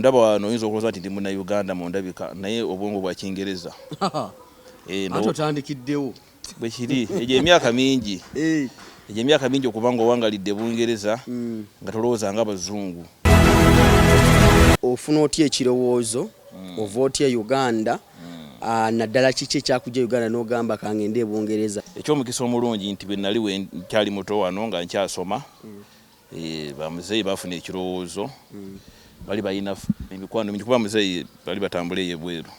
Bwondaba wano oyinza okulowooza nti ndi Munnayuganda mu ndabika, naye obwongo bwa Kingereza. Ate otandikiddewo. Bwe kiri, egyo emyaka mingi. Egyo emyaka mingi okuba nga owangalidde Bungereza nga tolowooza nga Bazungu. Ofuna otya ekirowoozo, ova otya e Uganda, naddala kiki ekyakujja e Uganda n'ogamba kangende e Bungereza? Eky'omukisa omulungi nti bwe nali nkyali muto wano nga nkyasoma, bamuzeeyi bafuna ekirowoozo, bali balina emikwano mingi kuba muzeeyi bali batambula eyo ebweru.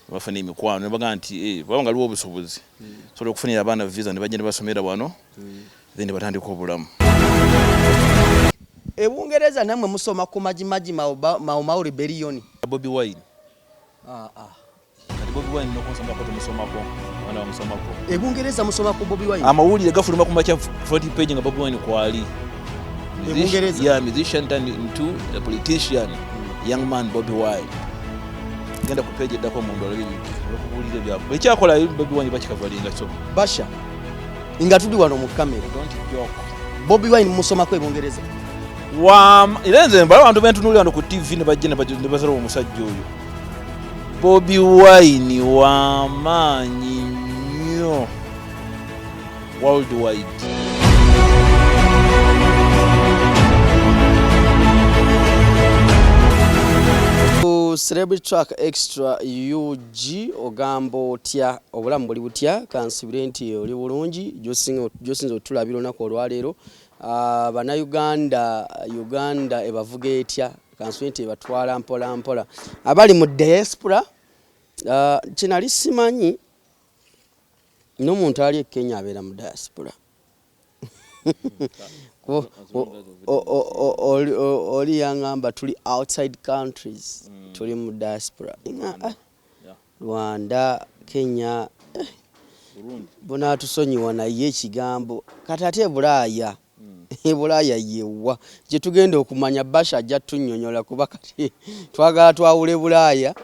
Bafuna emikwano ne bagamba nti bwaba nga waliwo obusobozi sobola okufunira abaana visa ne bajja ne basomera wano, then ne batandika obulamu. E Bungereza nammwe musoma ku Majimaji Mau Mau Rebellion? Bobi Wine. Kati Bobi Wine n'okumusomako tumusomako, abaana bamusomako. E Bungereza musoma ku Bobi Wine? Amawulire gafuluma ku makya front page nga Bobi Wine kwali. E Bungereza? Yeah, musician turned into a politician, young man Bobi Wine. Genda ku page eddako omuntu olabe ebintu, okubuulira ebyabwe. Ekyakola Bobi Wine bakikavalinga so. Basha, nga tuli wano mu kamera. Don't joke. Bobi Wine musomako e Bungereza? Era nze mbala abantu bentunuulira wano ku TV ne bajja ne basala omusajja oyo. Bobi Wine w'amaanyi nnyo worldwide. Celebrity Track Extra UG, ogamba otya? Obulamu buli butya? Kansubire nti oli bulungi, gy'osinza otulabira olunaku olwaleero. Bannayuganda, Uganda ebavuga etya? Kansubire nti ebatwala mpola mpola. Abali mu diaspora, kinali simanyi n'omuntu ali e Kenya abeera mu diaspora. Oli yangamba tuli outside countries, tuli mu diaspora. Rwanda, Kenya, bunatusonyiwa naye ekigambo kati ate Bulaaya. Bulaaya yewa gye tugenda okumanya. Basha ajja tunnyonnyola kuba kati twagala twawule Bulaaya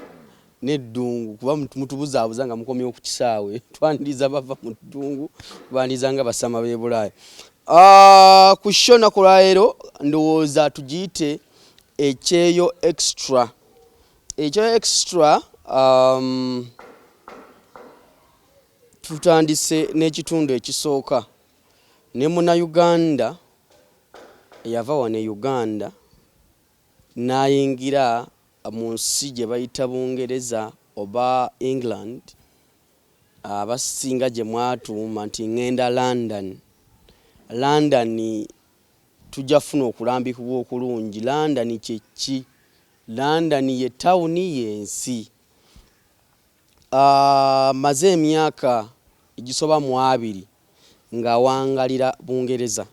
n'eddungu, kuba mutubuzaabuza nga mukomyewo ku kisaawe. Twaniriza bava mu ddungu, baniriza nga basama b'e Bulaaya. Ku show olunaku olwaleero ndowooza tugiyite Ekyeyo Extra. Ekyeyo Extra, tutandise n'ekitundu ekisooka ne Munnayuganda eyava wano e Uganda n'ayingira mu nsi gye bayita Bungereza oba England, abasinga gye mwatuuma nti ŋŋenda London. London tujja kufuna okulambikibwa okulungi. London kye ki? London ye tawuni y'ensi. Maze emyaka egisoba mu 20 ng'awangalira Bungereza.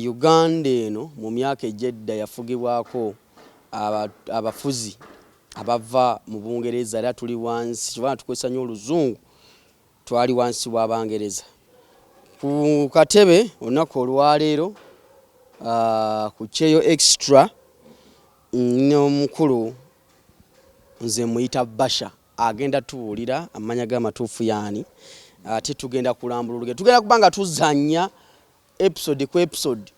Uganda eno mu myaka egy'edda yafugibwako abafuzi abava mu Bungereza, era tuli wansi, kyova tukozesa nnyo Oluzungu, twali wansi w'Abangereza. Ku katebe olunaku olwaleero ku Kyeyo Extra n'omukulu nze muyita Basha, agenda tubuulira amanya ge amatuufu yaani, ate tugenda kulambula olugendo. Tugenda kuba nga tuzannya episode ku episode.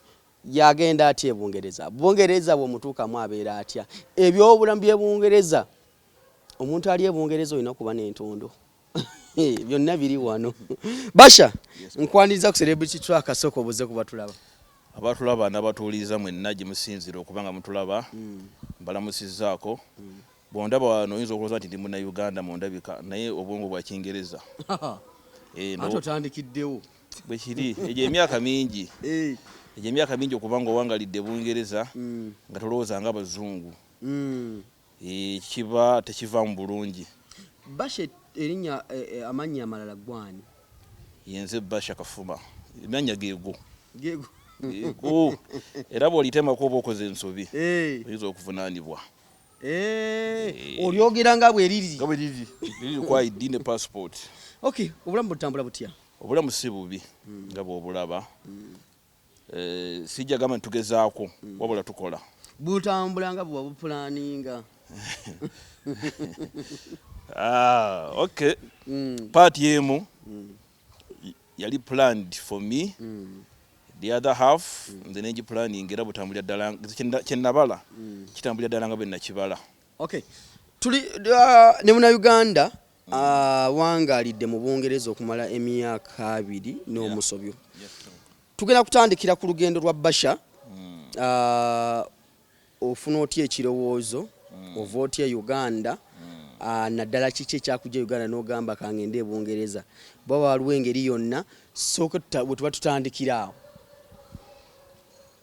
Yagenda atya e Bungereza? Bungereza bw'omutuukamu abeera atya? Ebyobulamu by'e Bungereza, omuntu ali e Bungereza olina kuba n'entondo. Byonna biri wano. Basha, nkwaniriza ku Celebrity Track, sooka obuze ku batulaba. Abatulaba n'abatuwuliriza mwenna gye musinziira okuba nga mutulaba, mbalamusizzaako. Bwondaba wano oyinza okulowooza nti ndi Munnayuganda mu ndabika, naye obwongo bwa Kingereza. Ate otandikiddewo. Bwe kiri, egyo emyaka mingi. Egyo emyaka mingi okuba nga owangalidde Bungereza nga tolowooza nga Bazungu. Kiba tekivaamu bulungi. Basha, erinnya, amannya amalala gwani? Yenze Basha Kafuma. Amannya geego. Geego. Geego. Era bw'olitemako oba okoze ensobi, oyinza okuvunaanibwa. Olyogera nga bwe riri. Nga bwe riri. Riri ku ID ne passport. Okay, obulamu butambula butya? Obulamu si bubi nga bw'obulaba. Sijja gamba nti tugezaako, wabula tukola. Butambula nga bwe wabupulaninga? Okay. Part emu yali planned for me. The other half nze nengi planning, era butambulira ddala kyenabala kitambulira ddala nga bwe nakibala. Okay, tuli ne Munauganda awangaalidde mu Bungereza okumala emyaka 20 n'omusobyo. Tugenda kutandikira ku lugendo lwa Basha. Ofuna otya ekirowoozo? Ova otya e Uganda? Naddala kiki ekyakujja Uganda n'ogamba kangende e Bungereza? Baba waliwo engeri yonna sooka bwe tuba tutandikira awo.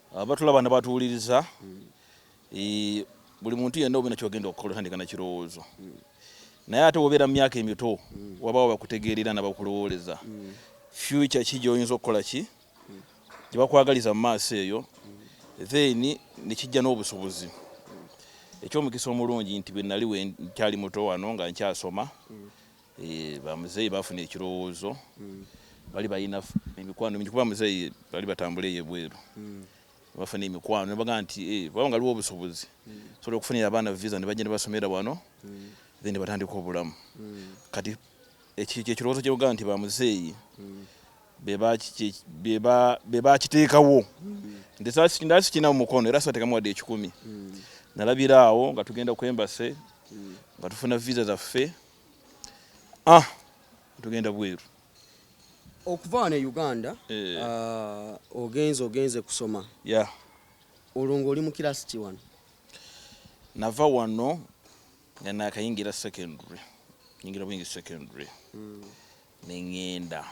Abatulaba ne batuwuliriza, buli muntu yenna obina kyogenda okukola otandika na kirowoozo, naye ate wobeera mu myaka emito wabawo bakutegeerera nabakulowooleza future ki gyoyinza okukola, ki gye bakwagaliza mu maaso eyo, then nekijja n'obusobozi. Ekyomukisa omulungi nti bwe nali nkyali muto wano nga nkyasoma, bamuzeeyi bafuna ekirowoozo, bali balina emikwano mingi, kuba muzeeyi bali batambula eyo ebweru, bafuna emikwano nebagaa nti baba nga aliwo obusobozi sobola okufunira abaana visa ne bajja ne basomera wano, then ne batandika obulamu. Kati ekirowoozo kyogamba nti bamuzeeyi be bakiteekawo, nti ndali sikirina mu mukono era sateekamu wadde 100. Nalabira awo nga tugenda ku embassy nga tufuna visa zaffe, tugenda bweru. Okuva wano e Uganda, ogenze kusoma? Yeah. Olwo ng'oli mu kirasi ki wano? Nava wano nga nakayingira secondary, nyingira bwingi secondary, neŋŋenda.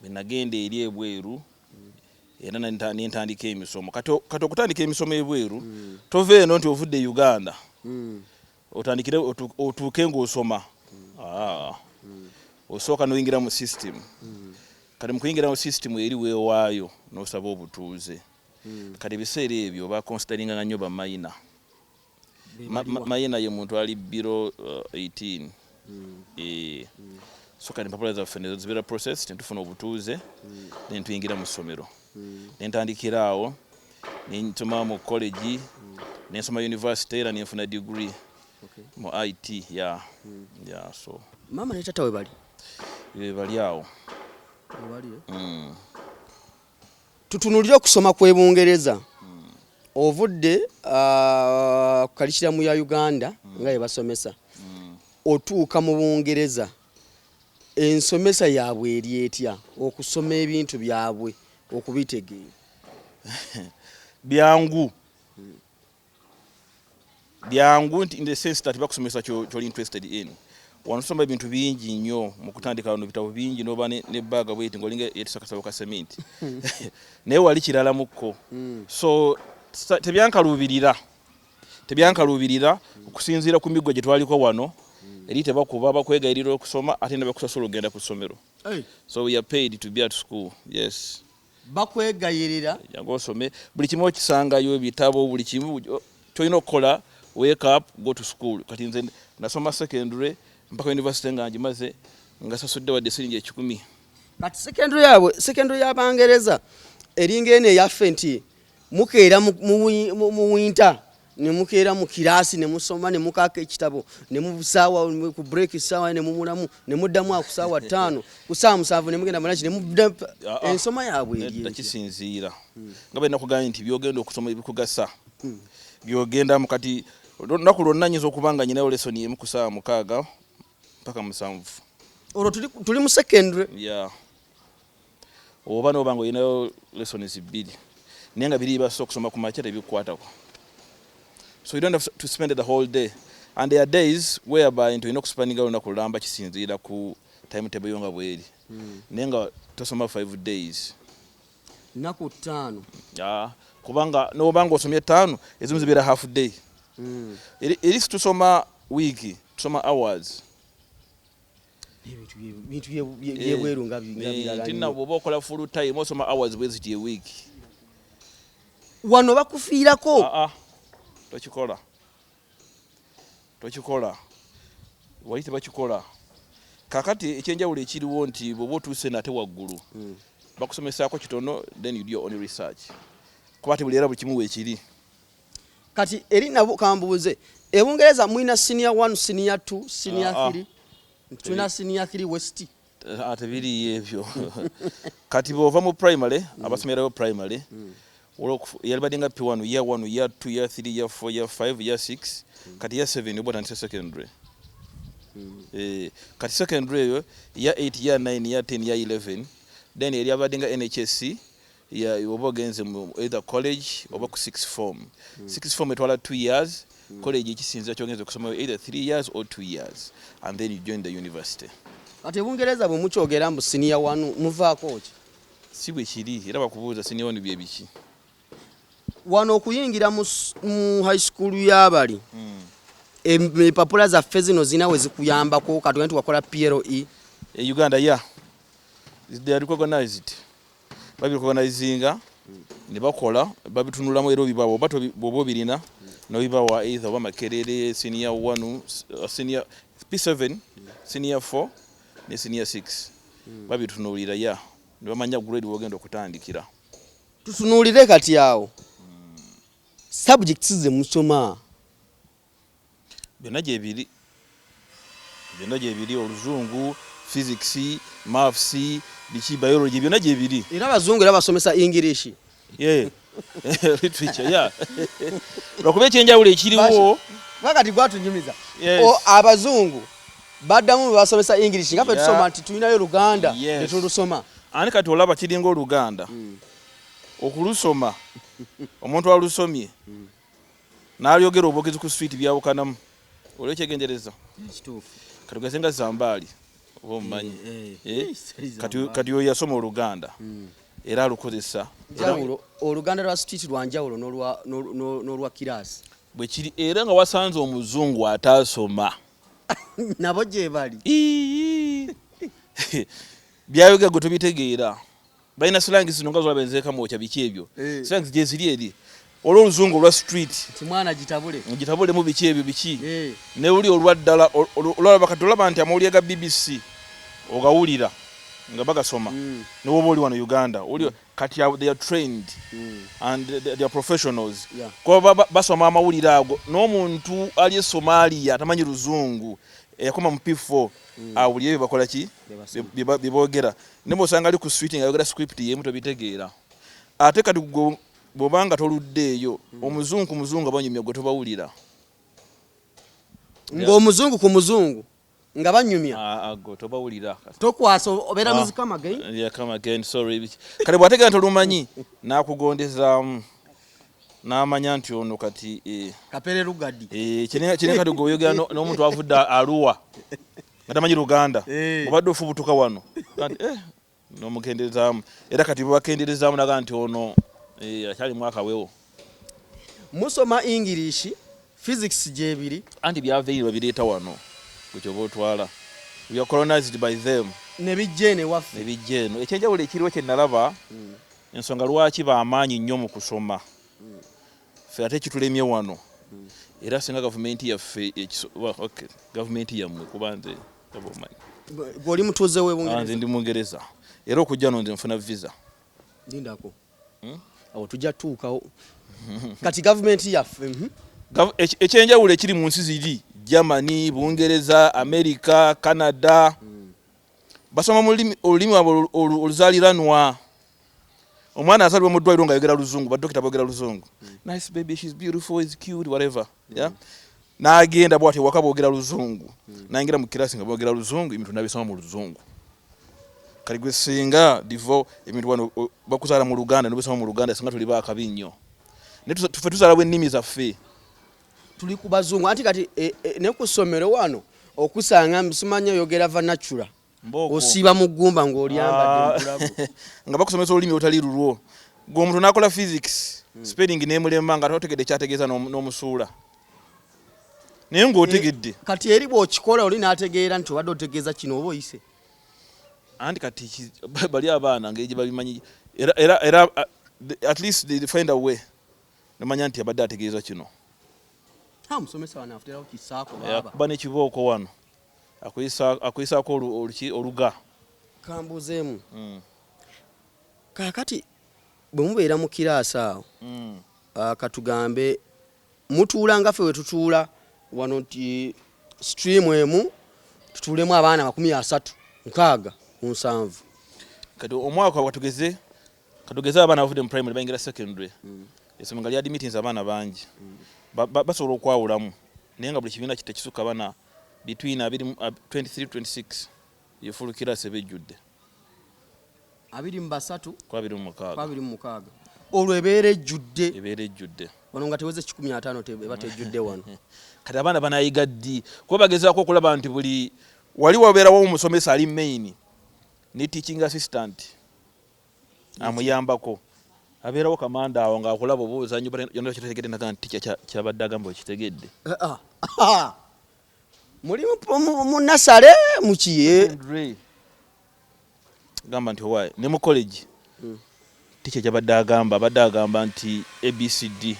Bwe nagenda eri ebweru era nentandika emisomo. Kati okutandika emisomo ebweru, tova eno nti ovudde e Uganda otandikire otuuke ng'osoma. Osooka noyingira mu system. Kati mu kuyingira mu system eri weewaayo n'osaba obutuuze. Kati ebiseera ebyo baconsideringa nnyo ba minor. Minor ye muntu ali below 18. So kati empapula zaffe nezo zibeera process, netufuna obutuuze, then tuyingira mu ssomero. Nentandikira awo nensoma mu college, nensoma university era nenfuna degree mu IT, yeah, so. Maama ne tata we bali? Be bali awo. Bali, eh? Tutunulire okusoma kw'e Bungereza. Ovudde ku curriculum ya Uganda nga bye basomesa, otuuka mu Bungereza, ensomesa yaabwe eri etya? Okusoma ebintu byabwe okubitegeera? Byangu byangu nti in the sense that bakusomesa kyoli interested in. Wano tusoma ebintu bingi nnyo mu kutandika wano, bitabo bingi, noba ne bag bweti ng'olinga yeetisa akasabo ka seminti, naye wali kirala mukko. So tebyankaluubirira okusinziira ku miggo gye twaliko wano. Eri tebakuba, bakwegayirira okusoma ate ne bakusasula ogenda ku ssomero. So we are paid to be at school, yes. Bakwegayirira? Jangu osome, buli kimu okisangayo, ebitabo, buli kimu kyolina okukola, wake up, go to school. Kati nze nasoma secondary mpaka university nga ngimaze nga sasudde wadde siringi 100. Kati secondary yaabwe, secondary y'Abangereza eringa eno eyaffe nti mukeera mu winter ne mukeera mu kiraasi ne musoma ne mukaaka ekitabo ne musaawa ku break saawa ne mumulamu ne muddamu ku saawa 5, ku saawa 7 ne mugenda malaki ne mudda? Ensoma yaabwe eri Nedda. etya? Kisinziira nga balina kugambye nti byogenda okusoma ebikugasa byogendamu. Kati olunaku lwonna nyinza okuba nga nyinayo lesson emu ku saawa 6 mpaka 7. Olwo tuli mu secondary? Yeah, oba noba nga olinayo lessons bbiri, naye nga biri bibasa okusoma ku makya tebikukwatako, so you don't have to spend the whole day. And there are days whereby nti olina okuspendinga olunaku lulamba, kisinziira ku timetable yo nga bweri, naye nga tosoma 5 days. Nnaku 5? Ah, kubanga noba nga osomye ttaano, ezimu zibeera half day. Eri si tusoma week, tusoma hours. Ebintu byebweru nga birala Tina nnyo. Bw'oba okola full time osoma hours bwe ziti a week. Wano bakufiirako? Ah, ah. Tokikola, tokikola, wali tebakikola. Kakati ekyenjawulo ekiriwo nti bw'oba otuuse nate waggulu, bakusomesaako kitono, then you do your own research, kuba te buli era buli kimu weekiri. Kati eri nabo kambuuze, ebungereza mulina senior 1, senior 2, senior Ah, ah. 3? Tulina senior 3 west. Ate biriyo ebyo. Kati bw'ova mu primary, abasomerayo primary, yalibadde nga P1, year 1, year 2, year 3, year 4, year 5, year 6, kati year 7 oba otandise secondary. Kati secondary eyo year 8, year 9, year 10, year 11, then eri abadde nga NHSC ya oba ogenze mu either college oba ku sixth form. Sixth form etwala 2 years, college ekisinzira kyogenze okusoma, either 3 years or 2 years, and then you join the university. Ate Bungereza bwe mukyogera mbu senior one, muvaako ki? Si bwe kiri, era bakubuuza senior one bye biki. Wano okuyingira mu high school y'abali, empapula zaffe zino zina we zikuyambako? Katugende nti wakola PLE. E Uganda, yeah, they are recognized, babirecognizinga ne bakola babitunulamu era obibawa oba bw'oba obirina nobibawa, either oba Makerere senior 1, senior P7, senior 4 ne senior 6, babitunuulira ya ne bamanya grade wogenda okutandikira. Tutunuulire kati awo subjects ze musoma. Byonna gyebiri, byonna gyebiri: Oluzungu, physics, maths, biki, biology, byonna gyebiri. Era abazungu era basomesa English? Yeah, literature, yeah, lwakuba ekyenjawulo ekiriwo Wakati gwatunyumiza. Yes. Abazungu baddamu basomesa English nga ffe tusoma nti tulinayo Luganda netulusoma. Ani kati olaba kiringa Oluganda okulusoma, omuntu alusomye n'alyogera obwogezi ku street byawukanamu, olwekyegendereza. Kati gase nga Zambaali oba omumanyi? Eh, Eh, kati oyo yasoma Oluganda era alukozesa. Njawulo, Oluganda lwa street lwa njawulo n'olwa kiraasi. Bwe kiri, era nga wasanze omuzungu ataasoma. Nabo gye bali. Ii. Byayogera gwe tobitegeera. Balina slang zino nga zolaba enzeekamwokya, biki ebyo. Slang gyeziri eri olwoluzungu olwa street. Nti mwana gitabule. Gitabulemu, biki ebyo, biki. Ne luli olwaddala olwalaba kati olaba nti amawulire ga BBC ogawulira nga bagasoma newoba oli wano Uganda oli kati abo they are trained and they are professionals. Kuba basoma amawulire ago n'omuntu ali e Somalia atamanyi luzungu eyakoma mu P4 awulire bye bakola ki. Bye basoma. Bye boogera, ne bw'osanga ali ku street nga ayogera script yemu tobitegeera. Ate kati gwe bw'obanga toluddeeyo, omuzungu ku muzungu abanyumya gwe tobawulira. Ng'omuzungu ku muzungu nga banyumya. Ah, ago tobawulira. Tokwasa obeera Ah. muzikama again. Yeah, come again, sorry. Kale bw'ategeera tolumanyi n'akugondezaamu n'amanya nti ono kati Kapere lugadi. Kine kati gwe oyogera n'omuntu avudde Aluwa nga tamanyi Luganda. Obadde ofubutuka wano. Kati, n'omukenderezaamu, era kati bwebakenderezaamu naga nti ono akyalimu akawewo. Musoma English, physics gyebiri. Anti byava eri babireeta wano, gwe kyoba otwala, we are colonized by them. Ne bijja eno ewaffe. Ne bijja eno. Ekyenjawulo ekiriwo kye nalaba, ensonga lwaki bamaanyi nnyo mu kusoma, ffe ate kitulemye wano, era singa gavumenti yaffe well, okay, gavumenti yammwe, kuba nze oba omanyi. Gwe oli mutuuze Ah, nze w'ebungereza? ndi Mungereza, era okujja no nze nfuna visa. Lindako. Awo tujja tuukawo. Kati gavumenti yaffe. Ekyenjawulo ekiri mu nsi ziri Germany, Bungereza, America, Canada, basoma mu olulimi lwabwe oluzaaliranwa. Omwana azaalibwa mu ddwaliro ng'ayogera luzungu, badokita boogera luzungu, "Nice baby, she's beautiful, is cute," whatever, yeah? N'agenda bw'ati ewaka boogera luzungu, nayingira mu kirasi nga boogera luzungu, ebintu nabisoma mu luzungu. Kati gwe singa divo ebintu wano bakuzaala mu Luganda nobisoma mu Luganda, singa tuli baakabi nnyo. Naye tufe tuzaala bwennimi zaffe. Tuli ku bazungu anti kati ne ku ssomero wano okusanga simanya oyogera vernacular. Mbooko. Osiiba mu ggumba ng'olyambadde Ah. mubulago. Nga bakusomesa olulimi olutali lulwo, gwe omuntu nakola physics, spelling nemulema nga totegedde kyategeeza n'omusuula, naye ng'otegedde. Kati eri bw'okikola oli n'ategeera nti obadde otegeeza kino, oba oyise. Anti kati bali abaana ngeri gye babimanyi, era at least they find a way nomanya nti abadde ategeeza kino. Ha, musomesa wano afuterawo kisaako baaba. Akuba n'ekibooko wano, akuyisaako oluga. Kambuzeemu. Kaakati bwe mubeera mu kiraasi awo, katugambe mutuula nga ffe we tutuula wano nti stream emu tutuulemu abaana 30, 60. Ku 70. Kati omwaka katugeze abaana bavudde mu primary bayingira secondary, essomero nga lyadmittinze abaana bangi, basobola okwawulamu, naye nga buli kibiina tekisukka abaana between 23 26, ye full class eba ejjudde. 23 Ku 26. 26, olwo ebeera ejjudde. Ebeera ejjudde. Wano nga teweze 150, eba tejjudde wano. Kati abaana banayiga ddi? Kuba bagezaako okulaba nti buli wali wabeerawo omusomesa ali main ne teaching assistant amuyambako, abeerawo kamanda awo ng'akulaba oba ozanyo yonna kitetegedde, naga nti teacher kyabadde agamba okitegedde. Ah, ah. Muli mu nursery mukiye? Gamba nti owaaye ne mu college teacher kyabadde agamba, abadde agamba nti ABCD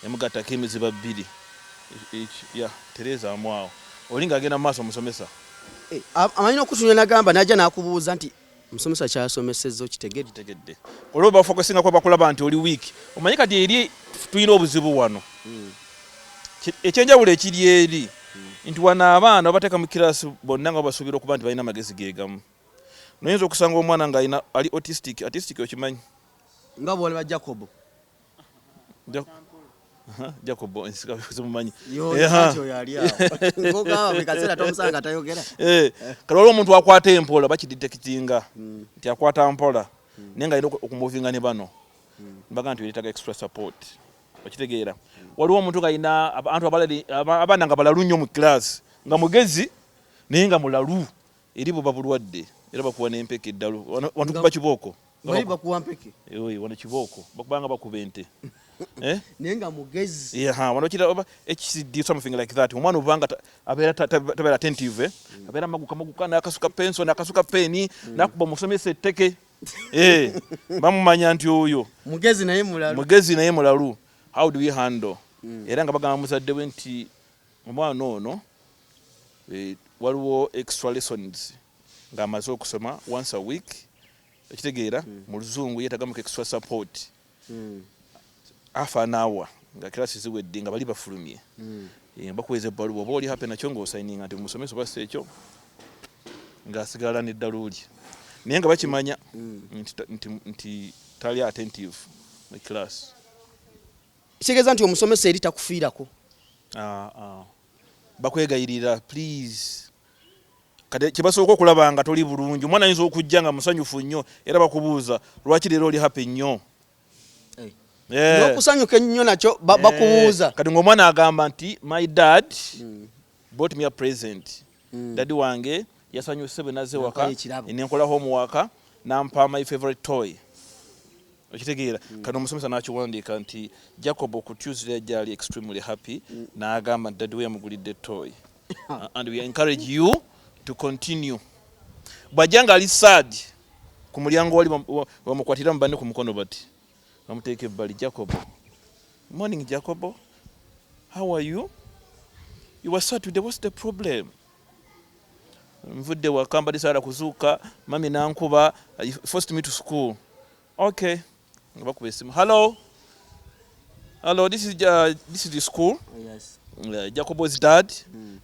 emugattako emiziba bbiri. Ya tereezaamu awo oli ng'agenda mu maaso omusomesa. Eh, amanyi n'okutunula nagamba najja n'akubuuza nti musomesa kyasomesezza okitegedde? Kitegedde. Olwo bafocusingako bakulaba nti oli weak. Omanyi kati eri tulina obuzibu wano. Ekyenjawulo ekiri eri nti wano abaana babateeka mu kirasi bonna nga basuubira okuba nti balina amagezi gegamu. Noyinza okusanga omwana nga alina ali autistic. Autistic okimanyi? Nga bwolaba Jacobo. Aha, Jacobo ensika simumanyi. Yo yali awo ngogamba buli kaseera tomusanga tayogera. Eh, kati waliwo omuntu akwata empola, bakidetectinga nti akwata mpola, naye nga alina okumuvinga ne bano mbaga nti yetaaga extra support, okitegeera? Waliwo omuntu ng'alina abantu abaana nga balalu nnyo mu class, nga mugezi naye nga mulalu. Eri buba bulwadde, era bakuwa n'empeke eddalu. Wano tukuba kibooko. Bali bakuwa mpeke? Oi, wano kibooko bakubanga bakuba ente. Eh? Naye nga mugezi. Yeah, wano kira oba HCD, something like that. Omwana obanga abeera tabeera attentive, eh? Abeera maguka maguka, n'akasuka pencil, n'akasuka peni, n'akuba omusomesa etteke. Eh, bamumanya nti oyo mugezi naye mulalu. Mugezi naye mulalu. How do we handle? Era nga bagamba muzadde we nti omwana ono, waliwo extra lessons ng'amaze okusoma once a week, ekitegeera mu Luzungu yeetagamuko extra support, half an hour nga kirasi ziwedde, nga bali bafulumye. Eh, bakuweza ebbaluwa oba oli happy nakyo ng'osayininga nti omusomesa oba si ekyo ng'asigala n'eddalu lye, naye nga bakimanya nti tali attentive mu class. Kitegeeza nti omusomesa eri takufiirako? Ah, ah. Bakwegayirira, please. Kati kyebasooka okulaba nga toli bulungi, omwana ayinza okujja nga musanyufu nnyo, era bakubuuza, "Lwaki leero oli happy nnyo?" Eh. N'okusanyuka ennyo nakyo bakubuuza? Eh, kati ng'omwana agamba nti, "My dad bought me a present. Daddy wange yasanyuse bwe nazze waka, Nampayo ekirabo." Nenkola homework, nampa my favorite toy." Okitegeera? Kati omusomesa n'akiwandiika nti Jacob ku Tuesday ajja ali extremely happy, n'agamba nti daddy we yamugulidde toy, and we encourage you to continue. Bw'ajja ng'ali sad, ku mulyango wali bamukwatira mu banne ku mukono bati, bamuteeka ebbali. "Jacobo, morning. Jacobo, how are you? You were sad today. What's the problem?" "Nvudde waka mbadde saala kuzuuka, mummy nankuba, forced me to school." Okay, nga bakuba esimu, "Hello, hello, this is the school." Jacobo's dad,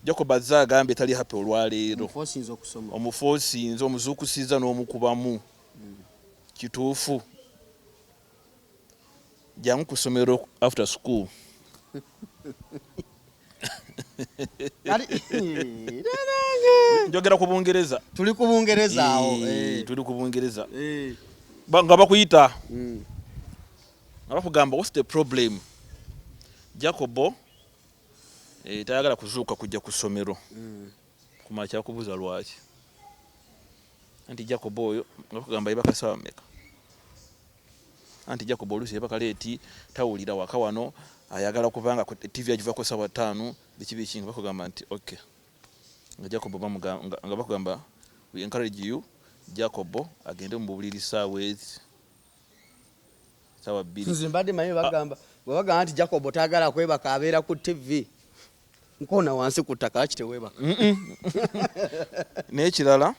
Jacob azze agambye tali happy olwaleero. Omuforcinze okusoma. Omuforcinze, omuzuukusiza n'omukubamu. Kituufu? Jangu ku ssomero after school." Njogera ku Bungereza. Tuli ku Bungereza awo. Eh, tuli ku Bungereza. Nga bakuyita, nga bakugamba, "What's the problem?" Jacobo tayagala kuzuuka kujja ku ssomero kumala. Kyakubuuza lwaki anti Jacobo oyo, nga bakugamba, yebaka sawa mmeka? Anti Jacob oluusi yebaka late, tawulira waka wano, ayagala kubanga ku TV agivako sawa 5, biki biki. Nga bakugamba nti okay, nga Jacob nga bakugamba, "We encourage you, Jacobo agende mu buliri saawa ezi, sawa 2." Nze mbadde manyi bagamba, bwe bagamba nti Jacobo tayagala kwebaka, abeera ku TV, nkoona wansi ku ttaka, lwaki teweebaka? Naye kirala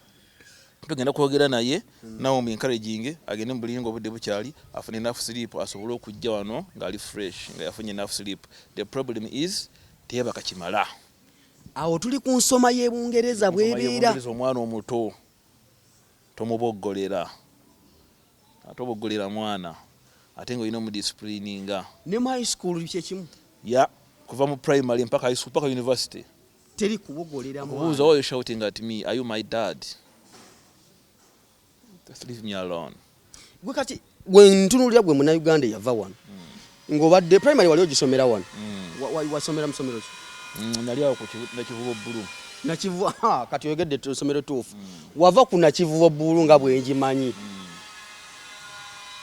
tugenda kwogera naye nawe mu encouraging agende mu buliri nga obudde bukyali, afune enough sleep, asobole okujja wano ng'ali fresh, nga yafunye enough sleep. The problem is teyebaka kimala. Awo tuli ku nsoma y'e Bungereza bwebeera. Omwana omuto. Tomuboggolera, ate oboggolera mwana ate nga olina omudisciplininga. Ne mu high school kyekimu? Ya, kuva mu primary mpaka high school, mpaka university. Teri kubogolera? Kubuuza, "Why you shouting at me? Are you my dad? Just leave me alone." Gwe kati gwe ntunulira, gwe Munnayuganda eyava wano, ng'obadde primary wali ogisomera wano. Wasomera mu ssomero ki? Nali awo ku Nakivubo Blue. Nakivubo. Ha, kati oyogedde ssomero tuufu. Wava ku Nakivubo Blue nga bwengimanyi,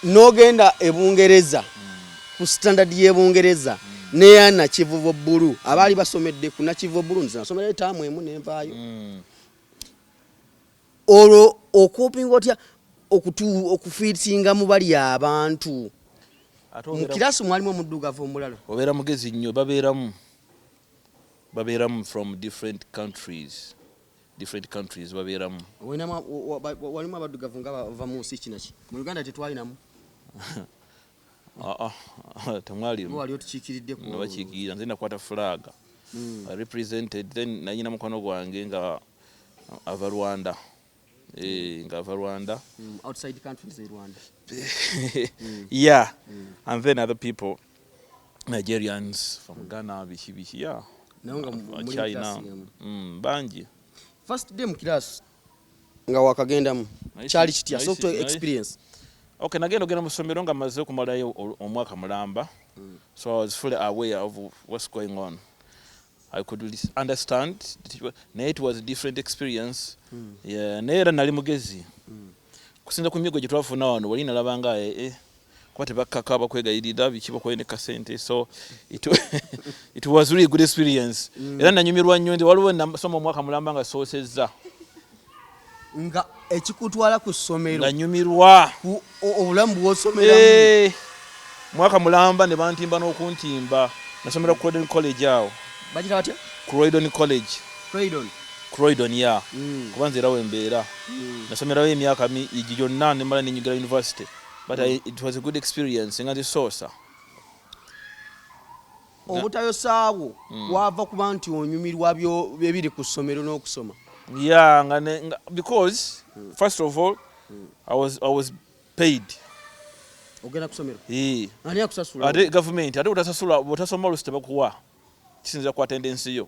n'ogenda e Bungereza ku standard y'e Bungereza neya Nakivubo Blue. Abaali basomedde ku Nakivubo Blue, nze nasomera etaamu emu nenvaayo. Olwo okopinga otya okufiitinga mu bali abantu? Ate mu kirasi mwalimu omuddugavu omulala? Obeera mugezi nnyo. Babeeramu from different countries, different countries babeeramu. Walimu abaddugavu nga bava mu nsi kinaki? Mu Uganda tetwalinamu? Ah, ah, temwalimu. Wali otukiikiridde ku Nabakiikirira nze, nakwata flag. I represented. Then nayina mukwano gwange nga ava Rwanda. Nga ava Rwanda. Outside countries e Rwanda. Yeah, and then other people, Nigerians from Ghana, biki biki, yeah. Naye nga muli mu China. class emu. Bangi. First day mu class nga wakagendamu, kyali kitya? Soft experience. Okay, nagenda ogenda mu ssomero nga maze okumalayo omwaka mulamba, so I was fully aware of what's going on. I could understand, naye it was a different experience. Yeah, naye era nali mugezi kusinza ku migo gye twafuna wano. Wali nalabanga kuba tebakkaka, bakwegayirira biki, bakuwa ne kasente. So it was really good experience. Era nanyumirwa nnyo nti waliwo nasoma omwaka mulamba nga soosezza. Nga ekikutwala ku ssomero nga nyumirwa ku obulamu bw'osomeramu. Mwaka mulamba ne bantimba n'okuntimba. Nasomera Croydon College awo. Bagira batya? Croydon College. Croydon. Croydon, ya. Kuba nze era wembeera. Nasomerayo emyaka egi gyonna nemala nenyingira university, but it was a good experience nga nzisoosa. Obutayosaawo wava kuba nti onyumirwa ebiri ku ssomero n'okusoma? Yeah, nga because first of all I was paid. Ogenda ku ssomero? Eh. Ani akusasula? Ate gavumenti. Ate otasasula, bwotasoma olusi tebakuwa, kisinzira ku attendance yo.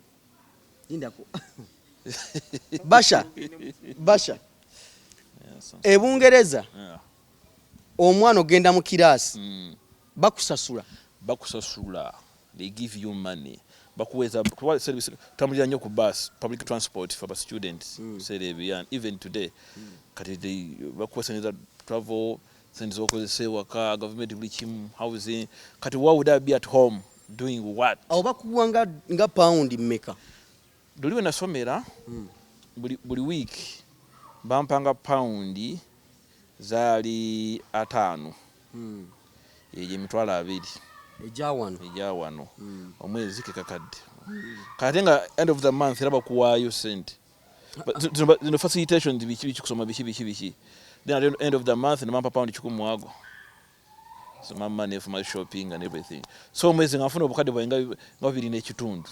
Lindako. Basha, Basha, e Bungereza omwana ogenda mu kiraasi, bakusasula? Bakusasula, they give you money, bakuweza kuba service. Tutambulira nnyo ku bus, public transport for the students. Biseera ebyo, yeah, even today. Kati bakuwa sente za travel, sente zokozesa ewaka, gavumenti buli kimu, housing. Kati why would I be at home doing what? Awo bakuwa nga pawundi mmeka? Luli we nasomera, buli week bampanga pawundi zaali 50, egyo 20,000. Ejawano? Ejja wano omwezi kekakadde. Kati nga end of the month era bakuwaayo sente. But zino facilitations, biki biki, kusoma biki biki biki. Then at the end of the month nebampa pound 100 ago, so my money for my shopping and everything. So omwezi nga nfuna obukadde bwange nga 2.5.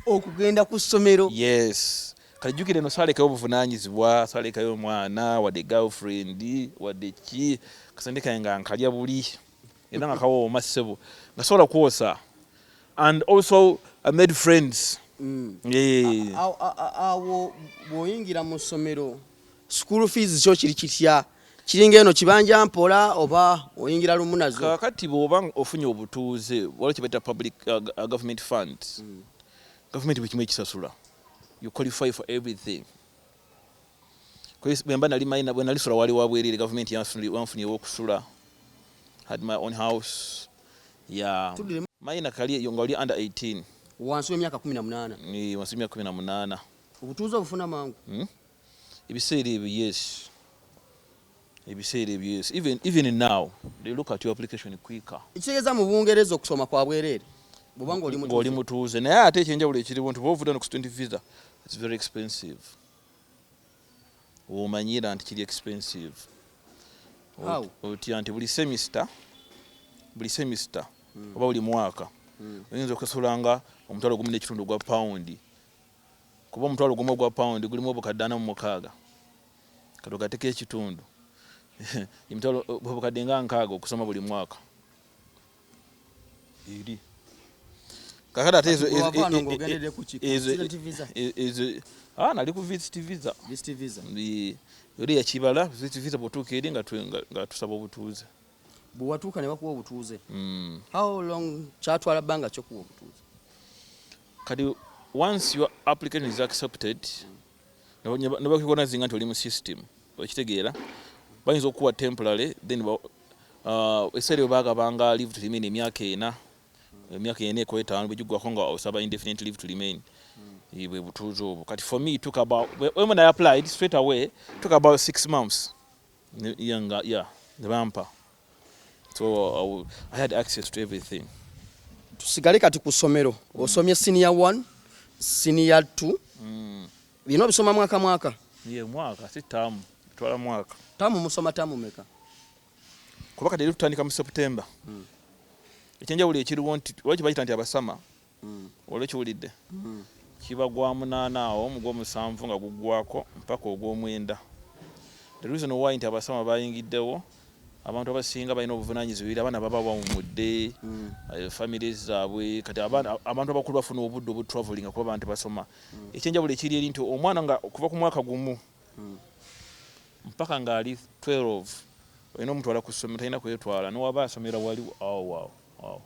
Okugenda ku ssomero? Yes. Kati jjukira eno saalekayo obuvunaanyizibwa, saalekayo omwana, wadde girlfriend, wadde ki. Kasente kange nga nkalya buli era nga kawooma ssebo, nga sobola kwosa. And also I made friends. Yeah. Awo bw'oyingira mu ssomero, school fees kyo kiri kitya? Kiringa eno kibanja mpola oba oyingira lumu nazo? Kakati bw'oba ofunye obutuuze, waliwo kye bayita public government funds. Government buli kimu ekisasula, you qualify for everything. Kwa hiyo bwe mba nali minor, bwe nali sula wali wabwerere, gavumenti yanfunye okusula, had my own house, yeah. Tuddire. Minor kali eyo nga oli under 18. Wansi w'emyaka 18? Ni wansi w'emyaka 18. Obutuuze obufuna mangu? Ebiseera ebyo, yes. Ebiseera ebyo, yes. Even now they look at your application quicker. Ekitegeeza mu Bungereza okusoma kwa bwereere bw'oba ng'oli ng'oli mutuuze? Mutuuze. Naye ate ekyenjawulo ekiriwo nti bw'ovudde no ku student visa, it's very expensive. Womanyira nti kiri expensive. How? Otya nti buli semester oba buli mwaka oyinza okusasulanga 1.5 gwa pawundi, kuba 10,000 gwa pawundi gulimu obukadde 46. Kati ogateko ekitundu, emitwalo bukadde nga 60 okusoma buli mwaka eri. Kakati ate ezo Kati bwe wava wano ng'ogendedde ku ki? Student visa? Ezo, nali ku visit visa. Visit visa. Eri yakibala visit visa, bw'otuuka eri nga tusaba obutuuze. Bwe watuuka ne bakuwa obutuuze? Mm. How long, kyatwala bbanga kyokuwa obutuuze? Kati once your application is accepted, ne bakurecognizinga nti oli mu system, okitegeera, bayinza okukuwa temporary, then ebiseera ebyo bagabanga leave to remain emyaka 4, emyaka 4 ku 5 bwe giggwako nga osaba indefinite leave to remain. Bwe butuuze obwo. Kati for me it took about, when I applied straight away, it took about 6 months. Yeah, yeah, ne bampa. So I had access to everything. Tusigale kati ku ssomero. Osomye senior 1, senior 2. Bino obisoma mwaka mwaka? Ye, mwaka, si taamu, twala mwaka. Taamu musoma taamu meka? Kuba kati eri tutandika mu September. Ekyenjawulo ekiriwo nti lwaki bakiyita nti abasama, olwekiwulidde kiba gwa 8 awo mu gwomusanvu nga guggwako mpaka ogwomwenda. The reason why nti abasama bayingiddewo, abantu abasinga balina obuvunanyizibwa eri abaana, baba bawumudde, families zaabwe. Kati abantu abakulu bafuna obudde obutravelinga kuba abantu basoma. Ekyenjawulo ekiri eri nti omwana nga kuva ku mwaka 1 mpaka ng'ali 12 olina omutwala ku ssomero, talina kwetwala newaba asomera wali awo awo awo.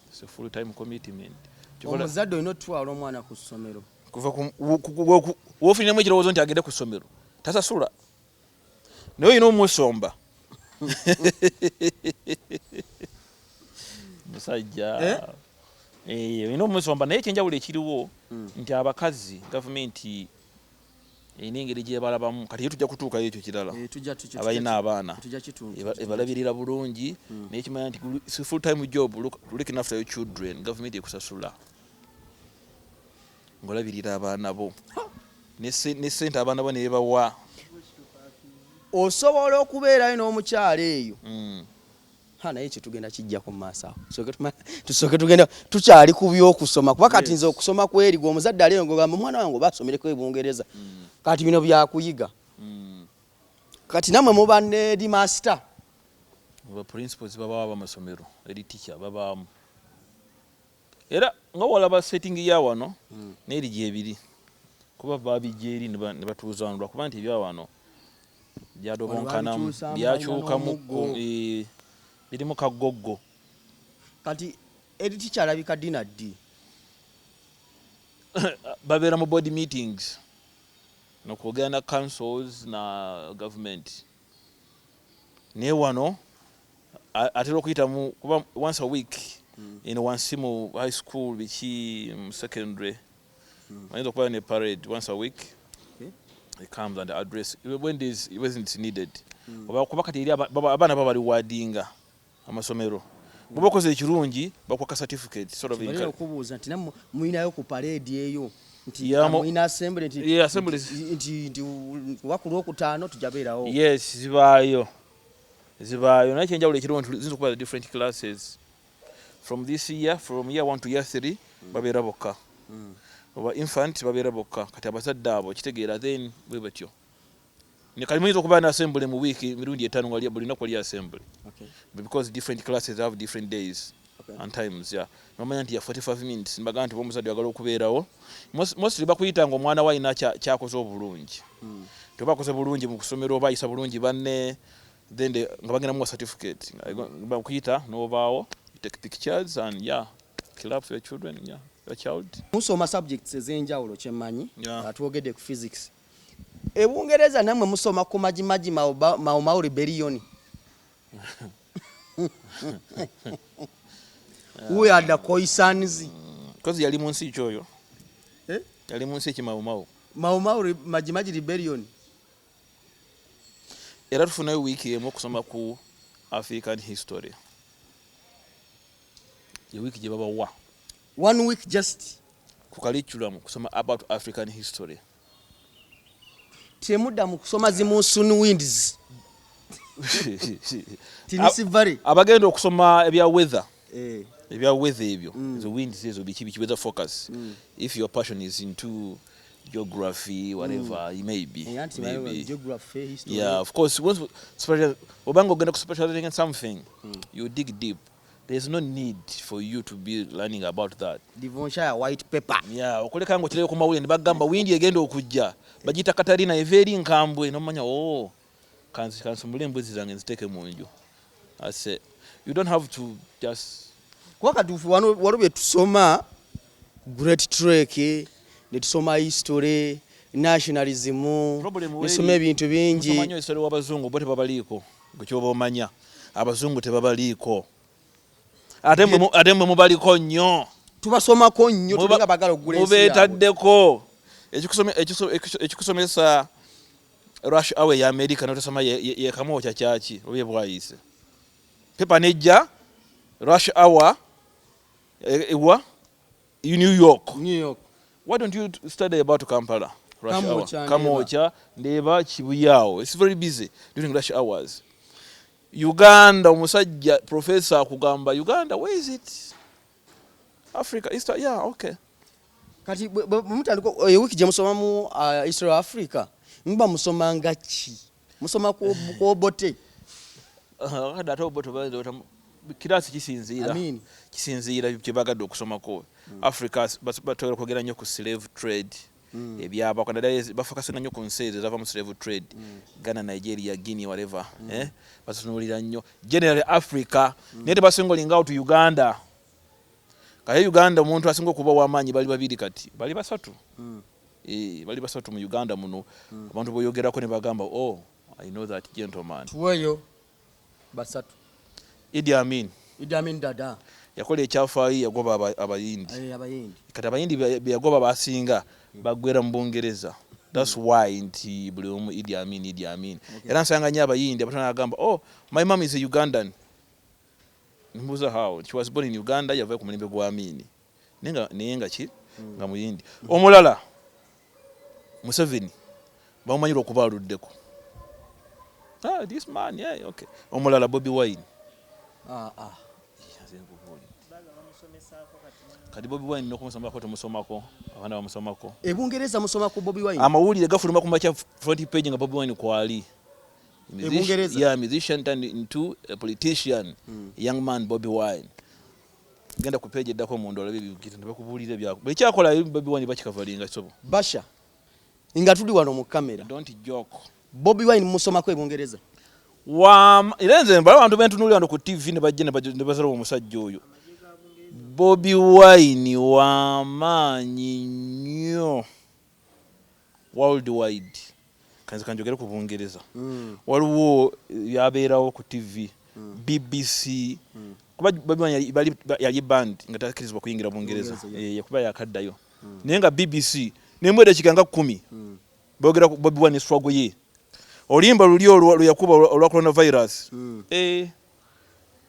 It's a full time commitment. Omuzadde olina otutwala omwana ku ssomero? Kuva ku wofuniremu ekirowoozo nti agende ku ssomero, tasasula, naye olina omusomba musajja. Eh? Eh, olina omusomba, naye ekyenjawulo ekiriwo nti abakazi gavumenti erina engeri gyebalabamu. Kati ye tujja kutuukayo ekyo kirala. Eh, Abalina abaana tujja kitundu. Ebalabirira bulungi, naye kimanya nti it's a full time job looking after your children. Gavumenti ekusasula ng'olabirira abaana bo ne sente abaana bo nebawa. Osobola okubeerayo n'omukyala eyo? Mm. Ha, naye kyetugenda kijjako mu maaso awo. Tusooke tugenda, tukyali ku byokusoma, kuba kati nze okusoma kweri gwe omuzadde ali eyo ng'ogamba omwana wange oba asomereko e Bungereza, kati bino byakuyiga. Kati nammwe muba ne headmaster? Ba principals babaawo, abamasomero, eri teacher babaamu, era nga walaba setting ya wano n'eri gyebiri, kuba babijja eri ne batuuza wano lwakuba nti ebya wano byadobonkanamu. Babikyusaamu, Byakyukamukko. Balina n'omuggo. Eh, birimu kaggoggo. Kati head teacher alabika ddi na ddi? Babeera mu board meetings nokwogera na councils na government, naye wano atera okuyitamu kuba once a week eno wansi mu high school, biki, mu secondary ayinza okuba ne parade once a week. He comes and address when it's needed. Oba kuba kati eri abaana baba baliwadinga amasomero, bwoba okoze ekirungi bakuwa certificate, sort of. Balina okubuuza nti nammwe mulinayo ku parade eyo nti Yeah, mulina assembly nti Yeah, assemblies. nti kuba ku lwokutaano tujja beerawo? Yes, zibaayo, zibaayo, naye ekyenjawulo ekiriwo nti ziyinza okuba different classes. From this year, from year 1 to year 3 babeera bokka, oba infant babeera bokka. Kati abazadde abo kitegeera, then bwe batyo. Ne kali muyinza okuba ne assembly mu wiiki mirundi 5, nga buli lunaku wali assembly, because different classes have different days and times. Yeah, nomanya nti ya 45 minutes, mbagamba nti omuzadde oyagala okubeerawo. Mostly bakuyita nga omwana we alina kyakoze obulungi, toba akoze bulungi mu kusomero oba ayisa bulungi banne, then nga bagenda muwa certificate. Nga bakuyita n'obaawo, you take pictures and, yeah, clap for your children, yeah, your child. Musoma subjects ez'enjawulo kyemmanyi. Yeah. Twogedde ku physics. E Bungereza nammwe musoma ku Majimaji Mau Mau rebellion? Who are the Khoisans? Kozi yali mu nsi ki oyo? Eh? Yali mu nsi ki Mau Mau? Mau Mau Majimaji rebellion. Era tufunayo wiiki emu okusoma ku African history, ye wiiki gye babawa. One week just? Ku curriculum kusoma about African history. Temudda mu kusoma zi monsoon winds, Tennessee Valley? Abagenda okusoma ebya weather, Eh. ebya weather ebyo, ezo winds ezo, biki biki, weather focus. If your passion is into Geography, whatever, maybe. Eh, anti maybe. Geography, history. Yeah, of course, once obanga ogenda ku specializing in something, you dig deep. There's no need for you to be learning about that. Devonshire white paper. Yeah, okuleka nga okirayo ku mawulire ne bagamba wind egenda okujja bagiyita Katarina, eva eri nkambwe, nomanya, oh, kansumule embuzi zange nziteeke mu nju. Ase you don't have to just Kuba kati wano waliwo bye tusoma, Great Trek, ne tusoma history, nationalism, Problem ne tusoma ebintu bingi. Musoma nnyo history w'abazungu, bo tebabaliiko. Gwe kyoba omanya, abazungu tebabaliiko, ate mwe mubaliko nnyo. Tubasomako nnyo, tulinga bagala okugula ensi yaabwe. Mubeetaddeko. Ekikusomesa rush hour ya America notosoma yekamwokya kyaki oba ebwayise pepa nejja rush hour ewa New York. New York. Why don't you study about Kampala rush hour? Kamwokya, Kamwokya, Ndeeba, Kibuyaawo, it's very busy during rush hours. Uganda, omusajja professor akugamba Uganda, where is it? Africa, East, yeah, okay. Kati bwe mutandika ewiiki gye musomamu history of Africa, muba musoma nga ki? Musoma ku Obote? Kati ate obo kirasi kisinziira Amin. Kisinziira kye bagadde okusomako. Africa batwera kwogera nnyo ku slave trade, ebyabako naddala bafokasinga nnyo ku nsi ezo ezava mu slave trade, Ghana, Nigeria, Guinea, whatever, eh? Batunuulira nnyo generally Africa, naye tebasinga olinga out Uganda. Kale Uganda omuntu asinga okuba ow'amaanyi bali babiri, kati bali basatu. Eh, bali basatu mu Uganda muno, abantu boyogerako ne bagamba, "Oh, I know that gentleman." Tuweeyo basatu. Idi Amin. Idi Amin Dada. Yakola ekyafaayo, yagoba Abayindi. Eh, Abayindi. Kati Abayindi be yagoba basinga bagwera mu Bungereza. That's why nti buli omu Idi Amin, Idi Amin. Era nsanga nnyo Abayindi abatono agamba, "Oh, my mom is a Ugandan." Mbuuza how? She was born in Uganda, yavayo ku mulembe gwa Amini, naye nga ki nga Muyindi. Omulala Museveni, bamumanyira okuba aluddeko. Ah, this man, yeah, okay. Omulala Bobi Wine. Ah, ah. Kati Bobi Wine nokumusomako temusomako, abaana bamusomako. E Bungereza musoma ku Bobi Wine? Amawulire gafuluma ku makya, front page nga Bobi Wine kwali. E Bungereza? Yeah, musician turned into a politician, young man Bobi Wine. Genda ku page eddako munda olabe ebigita ne bakubuulira ebyako buli kyakola. Bobi Wine bakikavalinga sobo. Basha, nga tuli wano mu kamera. Don't joke. Bobi Wine musomako e Bungereza? Era nze mbala abantu bentunuulira wano ku TV ne bajja ne bazala omusajja oyo Bobi Wine wamaanyi nnyo worldwide. Kanze kanjogere ku Bungereza. Waliwo byabeerawo ku TV, BBC, kuba Bobi Wine yali banned nga takkirizibwa kuyingira Bungereza. Bungereza, yeah. Eh, kuba yakaddayo, naye nga BBC nemweda ekika nga 10 boogera ku Bobi Wine, struggle ye, oluyimba luli lwe yakuba olwa coronavirus. Eh,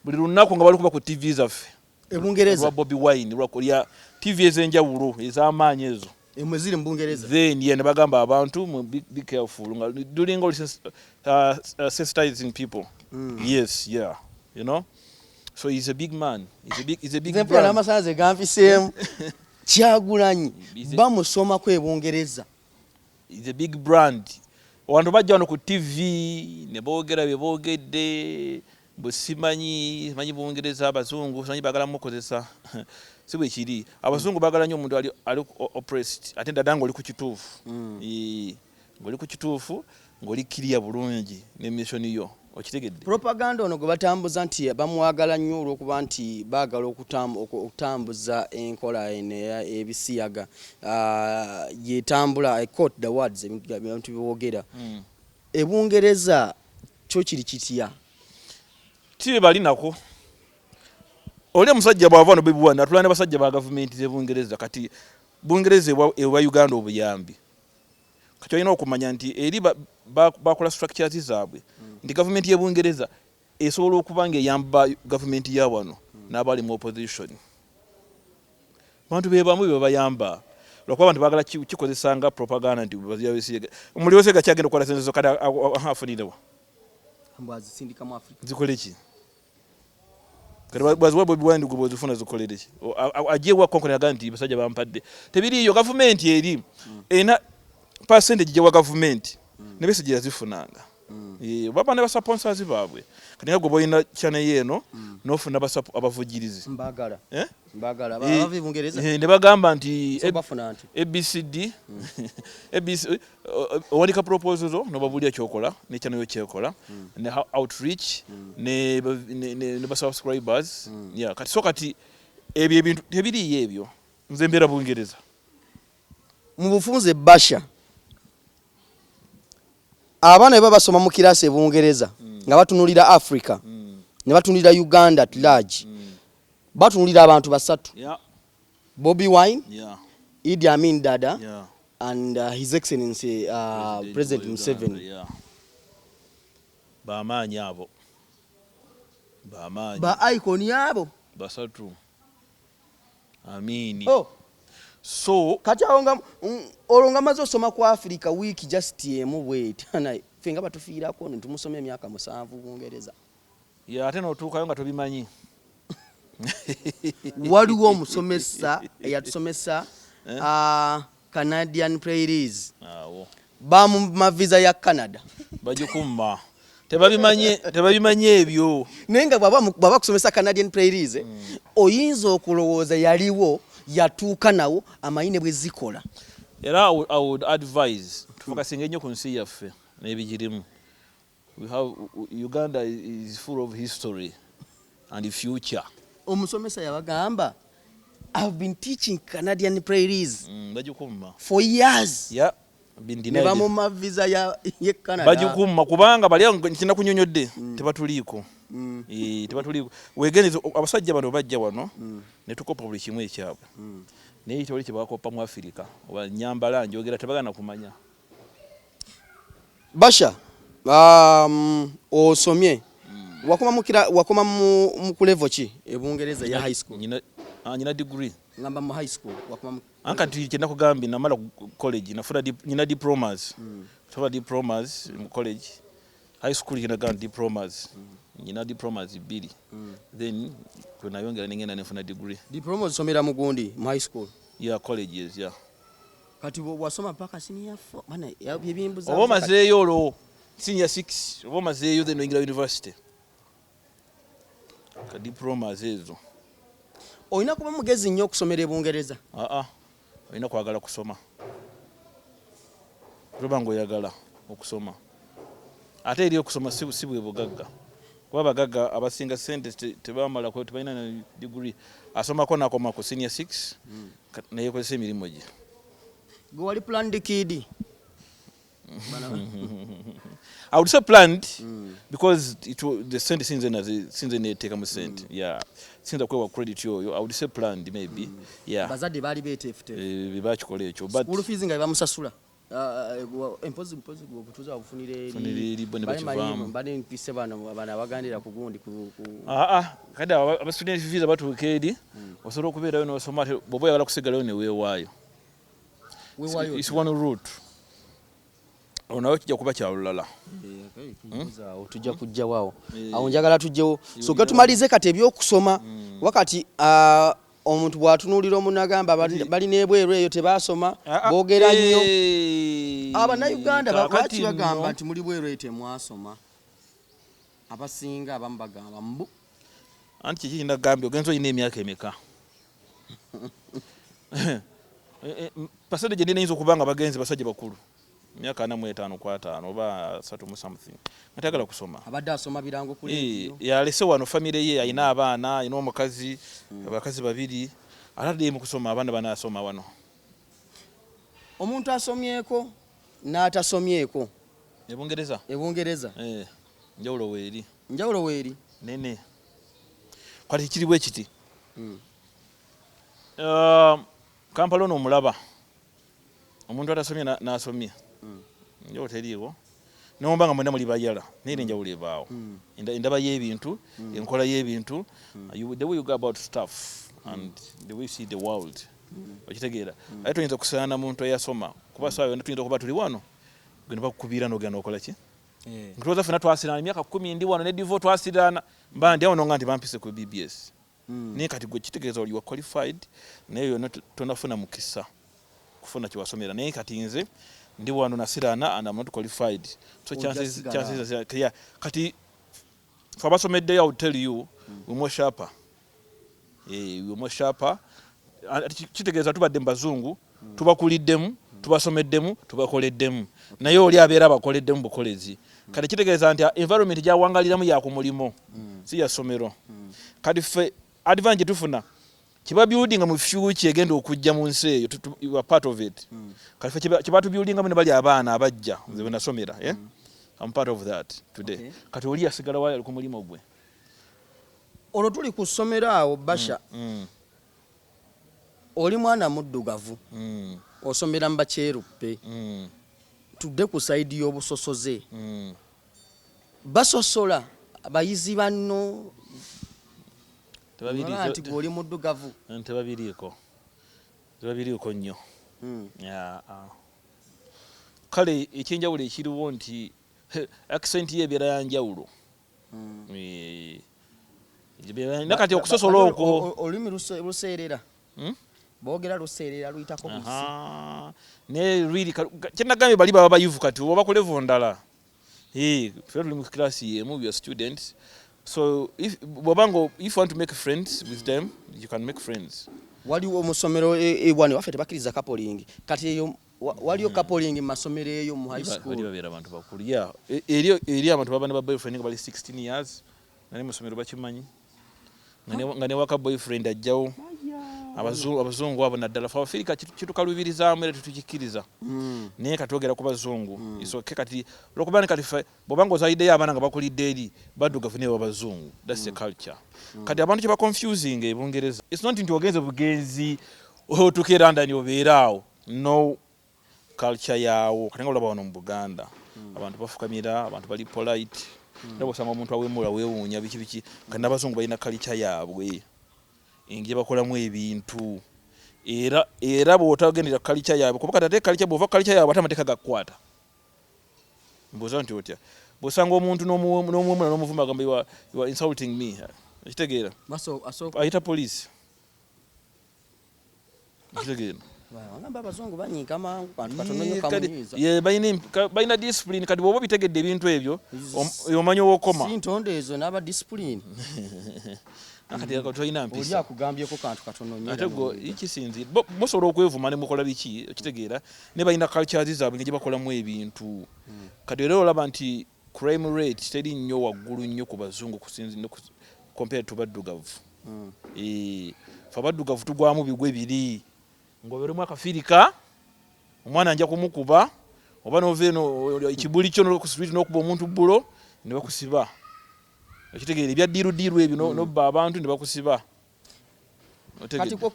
buli lunaku nga balikuba ku TV zaffe. E Bungereza? Olwa Bobi Wine, lwa TV ez'enjawulo ez'amaanyi ezo. Emwe ziri mu Bungereza? Then ye ne bagamba abantu be careful nga during all sensitizing people. Yes, yeah, you know, so he's a big man, he's a big Nze mpulira brand. n'amasannyalaze ganfiseemu. Kyagulanyi bamusomako e Bungereza? He's a big brand. Abantu bajja wano ku TV ne boogera bye boogedde, bwe simanyi simanyi Bungereza, abazungu simanyi baagala mukozesa. Si bwe kiri. Abazungu baagala nnyo omuntu ali oppressed, ate ddala ng'oli ku kituufu. Eh, ng'oli ku kituufu, ng'oli kiriya bulungi ne mission yo, okitegedde? Propaganda ono gwe batambuza nti bamwagala nnyo olw'okuba nti baagala okutambuza enkola eno ebisiyaga, yetambula, I quote the words, ebintu byeboogera. E Bungereza kyo kiri kitya? Si bye bali nako. Oli omusajja bw'ava wano, Bobi Wine, atula ne basajja ba gavumenti z'e Bungereza. Kati Bungereza ewa Uganda obuyambi. Kati olina okumanya nti eri bakola structures zaabwe nti gavumenti y'e Bungereza esobola okuba nga eyamba gavumenti ya wano n'abali mu opposition. Bantu be bamu be babayamba, lwakuba abantu baagala kikozesa nga propaganda nti omuli wesega kyagenda okukola sente zo. Kati afunirewa? Mbw azisindika mu Africa. Zikole ki? Kati baziwa Bobi Wine, gwe bwozifuna zikolere ki? Ajje wa Konkona agamba nti basajja bampadde. Tebiriiyo. Gavumenti eri erina percentage gyewa gavumenti, ne Besigye yazifunanga. Baba ne basponsors baabwe. Kati nga gwe bolina channel yeeno, n'ofuna abavujjirizi. Mbagala. Eh? Mbagala. Abava e Bungereza. Ne bagamba nti So bafuna nti ABCD, ABC, owandika proposal zo nobabuulira kyokola ne channel yo kyekola ne outreach ne ba subscribers. Yeah, kati so kati ebyo ebintu tebiriiyo ebyo. Nze mbeera Bungereza. Mu bufunze, Basha, abaana bwe baba basoma mu kirasi e Bungereza nga batunulira Africa ne batunulira Uganda at large, batunulira abantu basatu: Bobi Wine, Idi Amin Dada and His Excellency President wa Museveni. Uganda, yeah. Bamaanyi abo, bamaanyi. Ba icon abo. Basatu, Amini. Oh. So kati awo nga olwo nga maze osoma ku Africa week just emu bweti, naye ffe nga batufiirako ne tumusoma emyaka 7 Bungereza. Yeah, ate n'otuukayo nga tobimanyi. Waliwo omusomesa eyatusomesa Eh? Canadian Prairies. Awo. Bamuma visa ya Canada. Bagikumma, tebabimanyi, tebabimanyi ebyo. Naye nga bw'aba kusomesa Canadian Prairies, oyinza okulowooza yaliwo, yatuuka nawo, amanyi ne bwe zikola. Era I would advise tufocusinga ennyo ku nsi yaffe n'ebigirimu. We have Uganda is full of history and future. Omusomesa yabagamba, "I've been teaching Canadian Prairies Bagikumma. for years." Yeah, been Ne denied. bamuma visa ya ye Canada. Bagikumma kubanga bali awo kina kunyonyodde tebatuliiko. Tebatuliiko. Wegendereze abasajja bano bajja wano ne tukopa buli kimu ekyabwe, naye tewali kye bakopa mu Afirika oba nyambala njogera tebagana kumanya. Basha, osomye, wakoma wakoma mu ku level ki e Bungereza ya high school? Nyina degree. Ngamba mu high school wakoma mu Anka nti kyenakugambye, namala ku college, nafuna nyina diplomas, tuba diplomas mu college, high school kyenagamba diplomas, nyina diplomas bbiri, then kwe nayongera nengenda nenfuna degree. Diploma ozisomera mu gundi, mu high school? Yeah, colleges, yeah. Kati wasoma mpaka senior 4 bana byebimbuza. Oba omazeeyo olwo senior 6, oba omazeeyo, then oyingira university ka diplomas ezo. Olina kuba mugezi nnyo okusomera e Bungereza? Aa, olina kwagala kusoma, toba nga oyagala okusoma. Ate eri okusoma si bwe bugagga, kuba abagagga abasinga sente tebamalako, tebalina na degree. Asomako nakoma ku senior 6 neyekozesa emirimu gye. Gwe wali planned kid? I would say planned because the sente sinze sinze neteekamu sente, yeah, sinza kwewa credit oyo. I would say planned maybe, yeah. Bazadde baali beteefuteefu. Eh, bakikola ekyo, but School fees nga bamusasula. Empozi gwe obutuuze wabufunira Funira eri, bo ne Bali manyi bakivaamu. Mbadde mpise bano abagandira ku gundi ku Ah, ah, kati aba student visa batuuka eri, osobola okubeerayo n'osoma, ate bw'oba oyagala kusigalayo ne weewaayo. Weewaayo. It's one route. Olwo nawe kijja kuba kya lulala. Awo tujja kujjawo Eh. awo njagala tujjewo so tumalize kati ebyokusoma. Wakati omuntu bw'atunuulira omunagamba balina ebweru eyo tebasoma, Ah, ah, boogera nnyo. Eh, Abannayuganda kaakati lwaki bagamba nno, nti muli bweru eyo temwasoma? Abasinga abamu bagamba mbu Anti kiki ndagambye, ogenza olina emyaka emeka? Percentage nene eyinza okuba nga bagenzi basajja bakulu, myaka 45 ku 50 oba 30 mu something, nga tayagala kusoma. Abadde asoma birango ku Eh, leediyo. Yalese wano famire ye, alina abaana, alina omukazi, abakazi babiri, atadde mu kusoma, abaana banasoma wano. Omuntu asomyeko n'atasomyeko E Bungereza? E Bungereza. Eh, njawulo weeri. Njawulo weeri. Nene. Kati kiri bwe kiti. Kampala ono omulaba omuntu atasomye n'asomye, njawulo teriiwo. Nomba nga mwena muli bayala, naye era enjawulo ebaawo. Endaba y'ebintu, enkola y'ebintu, the way you go about stuff and the way you see the world, okitegeera? Ate toyinza kusaana muntu eyasoma, kuba saawa yonna tuyinza okuba tuli wano gwe ne bakukubira n'ogenda n'okola ki? Ntuloza fena twasirana emyaka 10, ndi wano ne Divo twasirana, mba ndi awo nonga nti bampise ku BBS. Naye kati gwe kitegeeza oli wa qualified, naye yonna tonafuna mukisa kufuna kyewasomera. Naye kati nze ndi wano nasirana and I'm not qualified, so Ojja chances sigala. Chances, yeah. Kati fe abasomeddeyo, I would tell you we more sharper, we more sharper. Ati kitegeeza tubadde mu bazungu, tubakuliddemu, tubasomeddemu, tubakoleddemu, naye oli abeera abakoleddemu bukolezi. Kati kitegeeza nti environment gyawangaliramu ya ku mulimo, si ya ssomero. Kati ffe advantage tufuna kiba building mu future egenda okujja mu nsi eyo, you are part of it. Kati ffe kibatubuildingamu ne bali abaana abajja, nze bwe nasomera, eh? I'm part of that today. Kati oli yasigala wali ali ku mulimu gwe. Olwo tuli ku ssomero awo, Basha. Oli mwana muddugavu, osomera mu bakyeruppe. Tudde ku side y'obusosoze. Basosola abayizi banno? Tebabiriiko. Nti gwe oli muddugavu. Tebabiriiko, tebabiriiko nnyo. Yeah, ah. Kale ekyenjawulo ekiriwo nti accent ye ebeera ya njawulo. Nakati okusosola okwo Olulimi luseerera. Boogera luseerera, luyitako buyisi. Aha. Naye really kyenagambye bali baba bayivu, kati oba ku level ndala. Ffe tuli mu class yemu, we are students, so if bw'obanga if you want to make friends with them, you can make friends. Waliwo mu ssomero ewano waffe tebakkiriza coupling. Kati eyo waliyo coupling mu masomero eyo mu high Bali school? Babeera abantu bakulu, yeah. Eri abantu baba ne ba boyfriend nga bali 16 years, nga ne mu ssomero bakimanyi, nga ne waka boyfriend ajjawo. Abazungu abo naddala fe Abafirika kitukalubirizaamu era tetukikkiriza. Naye katwogera ku bazungu. It's okay. Kati olwokuba ni kati ffe bw'obanga ozaliddeyo abaana nga bakulidde eri baddugavu naye babazungu, that's the culture. Kati abantu kye baconfusing e Bungereza, it's not nti ogenze bugenzi otuuka e London obeere awo, no culture yaawo. Kati nga olaba wano mu Buganda abantu bafukamira, abantu bali polite, era bwosanga omuntu awemula weewuunya biki biki. Kati n'abazungu balina culture yaabwe, engeri bakolamu ebintu, era bw'otagendera culture yaabwe, kuba kati ate culture bw'ova culture yaabwe ate amateeka gakukwata. Mbuuza nti otya bw'osanga omuntu n'omuwemula n'omuvuma, agamba, You are insulting me." Ekitegeera ayita poliisi, ekitegeera? Bagamba abazungu banyiika mangu, kantu katono nnyo Ye, kamunyiiza. Ye, balina discipline. Kati bw'oba obitegedde ebintu ebyo, omanya owokoma. Si ntonde ezo n'aba discipline. Kati tolina Oli mpisa. akugambyeko kantu katono nnyo Ate era gwe n'omuyiga. Kisinzi musobola okwevuma ne mukola biki, okitegeera, ne balina cultures zaabwe engeri gye bakolamu ebintu. Kati era olaba nti crime rate teri nnyo waggulu nnyo ku bazungu compared to baddugavu. Fe abaddugavu tugwamu bigwe biri ng'obeeremu akafirika, omwana nja kumukuba, oba nova eno ekibuli kyo ku street n'okuba omuntu bulo ne bakusiba, okitegeera? Ebya diiru ebyo nobba abantu ne bakusiba. Kati kwe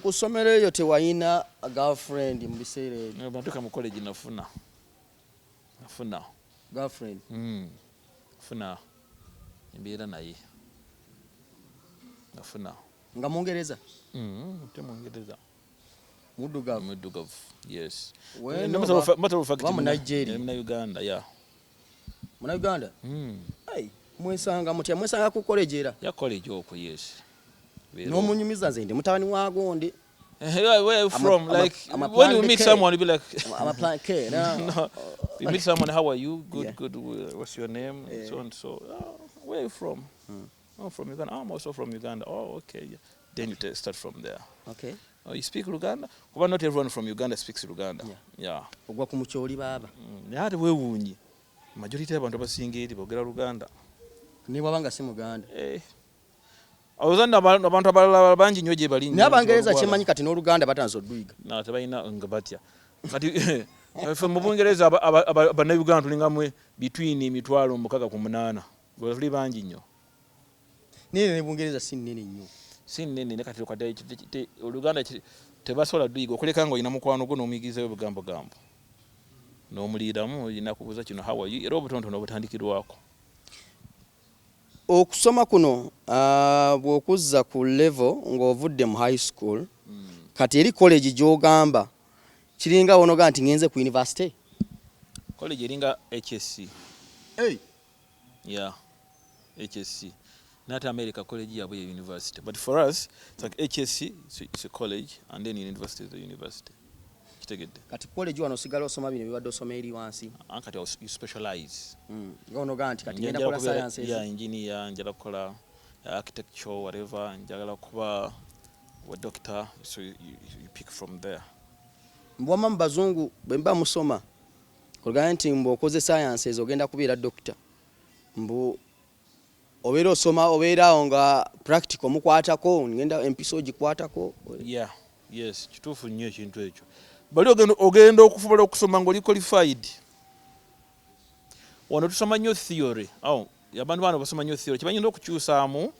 ku ssomero eyo tewayina girlfriend mu biseera ebyo? Natuuka mu college nafuna. Girlfriend? Nafuna embeera naye nafuna. Nga mungereza? Te mungereza. Muddugavu? Muddugavu, yes. Weno Matter of fact, oba mu Nigeria? Muna Uganda, yeah. Muna Uganda? Ai, mwesanga mutya? Mwesanga ku college era? Ya college okwo, yes. N'omunyumiza, nze ndi mutabani wa gondi. Where are you from? Like I'm a when you plan meet K. someone, you be like, I'm a plan K, no. No, you meet someone, "How are you?" "Good." "Good. What's your name?" So and so. "Oh, where are you from?" "Oh, from Uganda." "Oh, I'm also from Uganda." "Oh, okay." Yeah. Then you start from there. "Oh, you speak Luganda?" Well, not everyone from Uganda speaks Luganda. Yeah. Ogwa ku mukyoli baaba. Naye ate weewuunye, majority y'abantu abasinga eri boogera Luganda. Ne bwaba nga si muganda? Eh. Oza nno abantu abalala bangi nnyo gye bali. Naye Abangereza kyemanyi kati n'Oluganda batandise oduyiga. Na tebalina nga batya. Kati ffe mu Bungereza Bannayuganda tulingamu between 6,000 ku 8,000. Gwe tuli bangi nnyo. Naye ne Bungereza si nnene nnyo. Si nnene, ne kati kati Oluganda tebasobola duyiga okuleka ng'olina mukwano gwo n'omuyigirizayo obugambogambo. N'omuliiramu, olina kubuuza kino, "How are you?" Era obutonotono obutandikirwako. Okusoma kuno, bw'okuzza ku level ng'ovudde mu high school, kati eri college gy'ogamba kiringa wonoga nti ngenze ku university? College eringa HSC. Hey. Yeah, HSC. Not America, college yabwe ye university, but for us it's like HSC, it's a college, and then university is a university. Kitegedde? Kati college wano osigala osoma bino bibadde osoma eri wansi? Kati you specialize. Nga onogaa nti kati ngenda kola sciences. Yeah, engineer, njagala kukola architecture, whatever, njagala kuba wa doctor, so you pick from there. Mbwama mu bazungu bwe mba musoma kolugamba nti mbu okoze sciences ogenda kubeera doctor, mbu obeera osoma, obeera awo nga practical mukwatako, ngenda empiso ogikwatako. Yeah, yes, kituufu nnyo ekintu ekyo. Bali ogenda okufuba okusoma ng'oli qualified. Wano tusoma nnyo theory. Oh, abantu bano basoma nnyo theory. Kyebayinza okukyusaamu,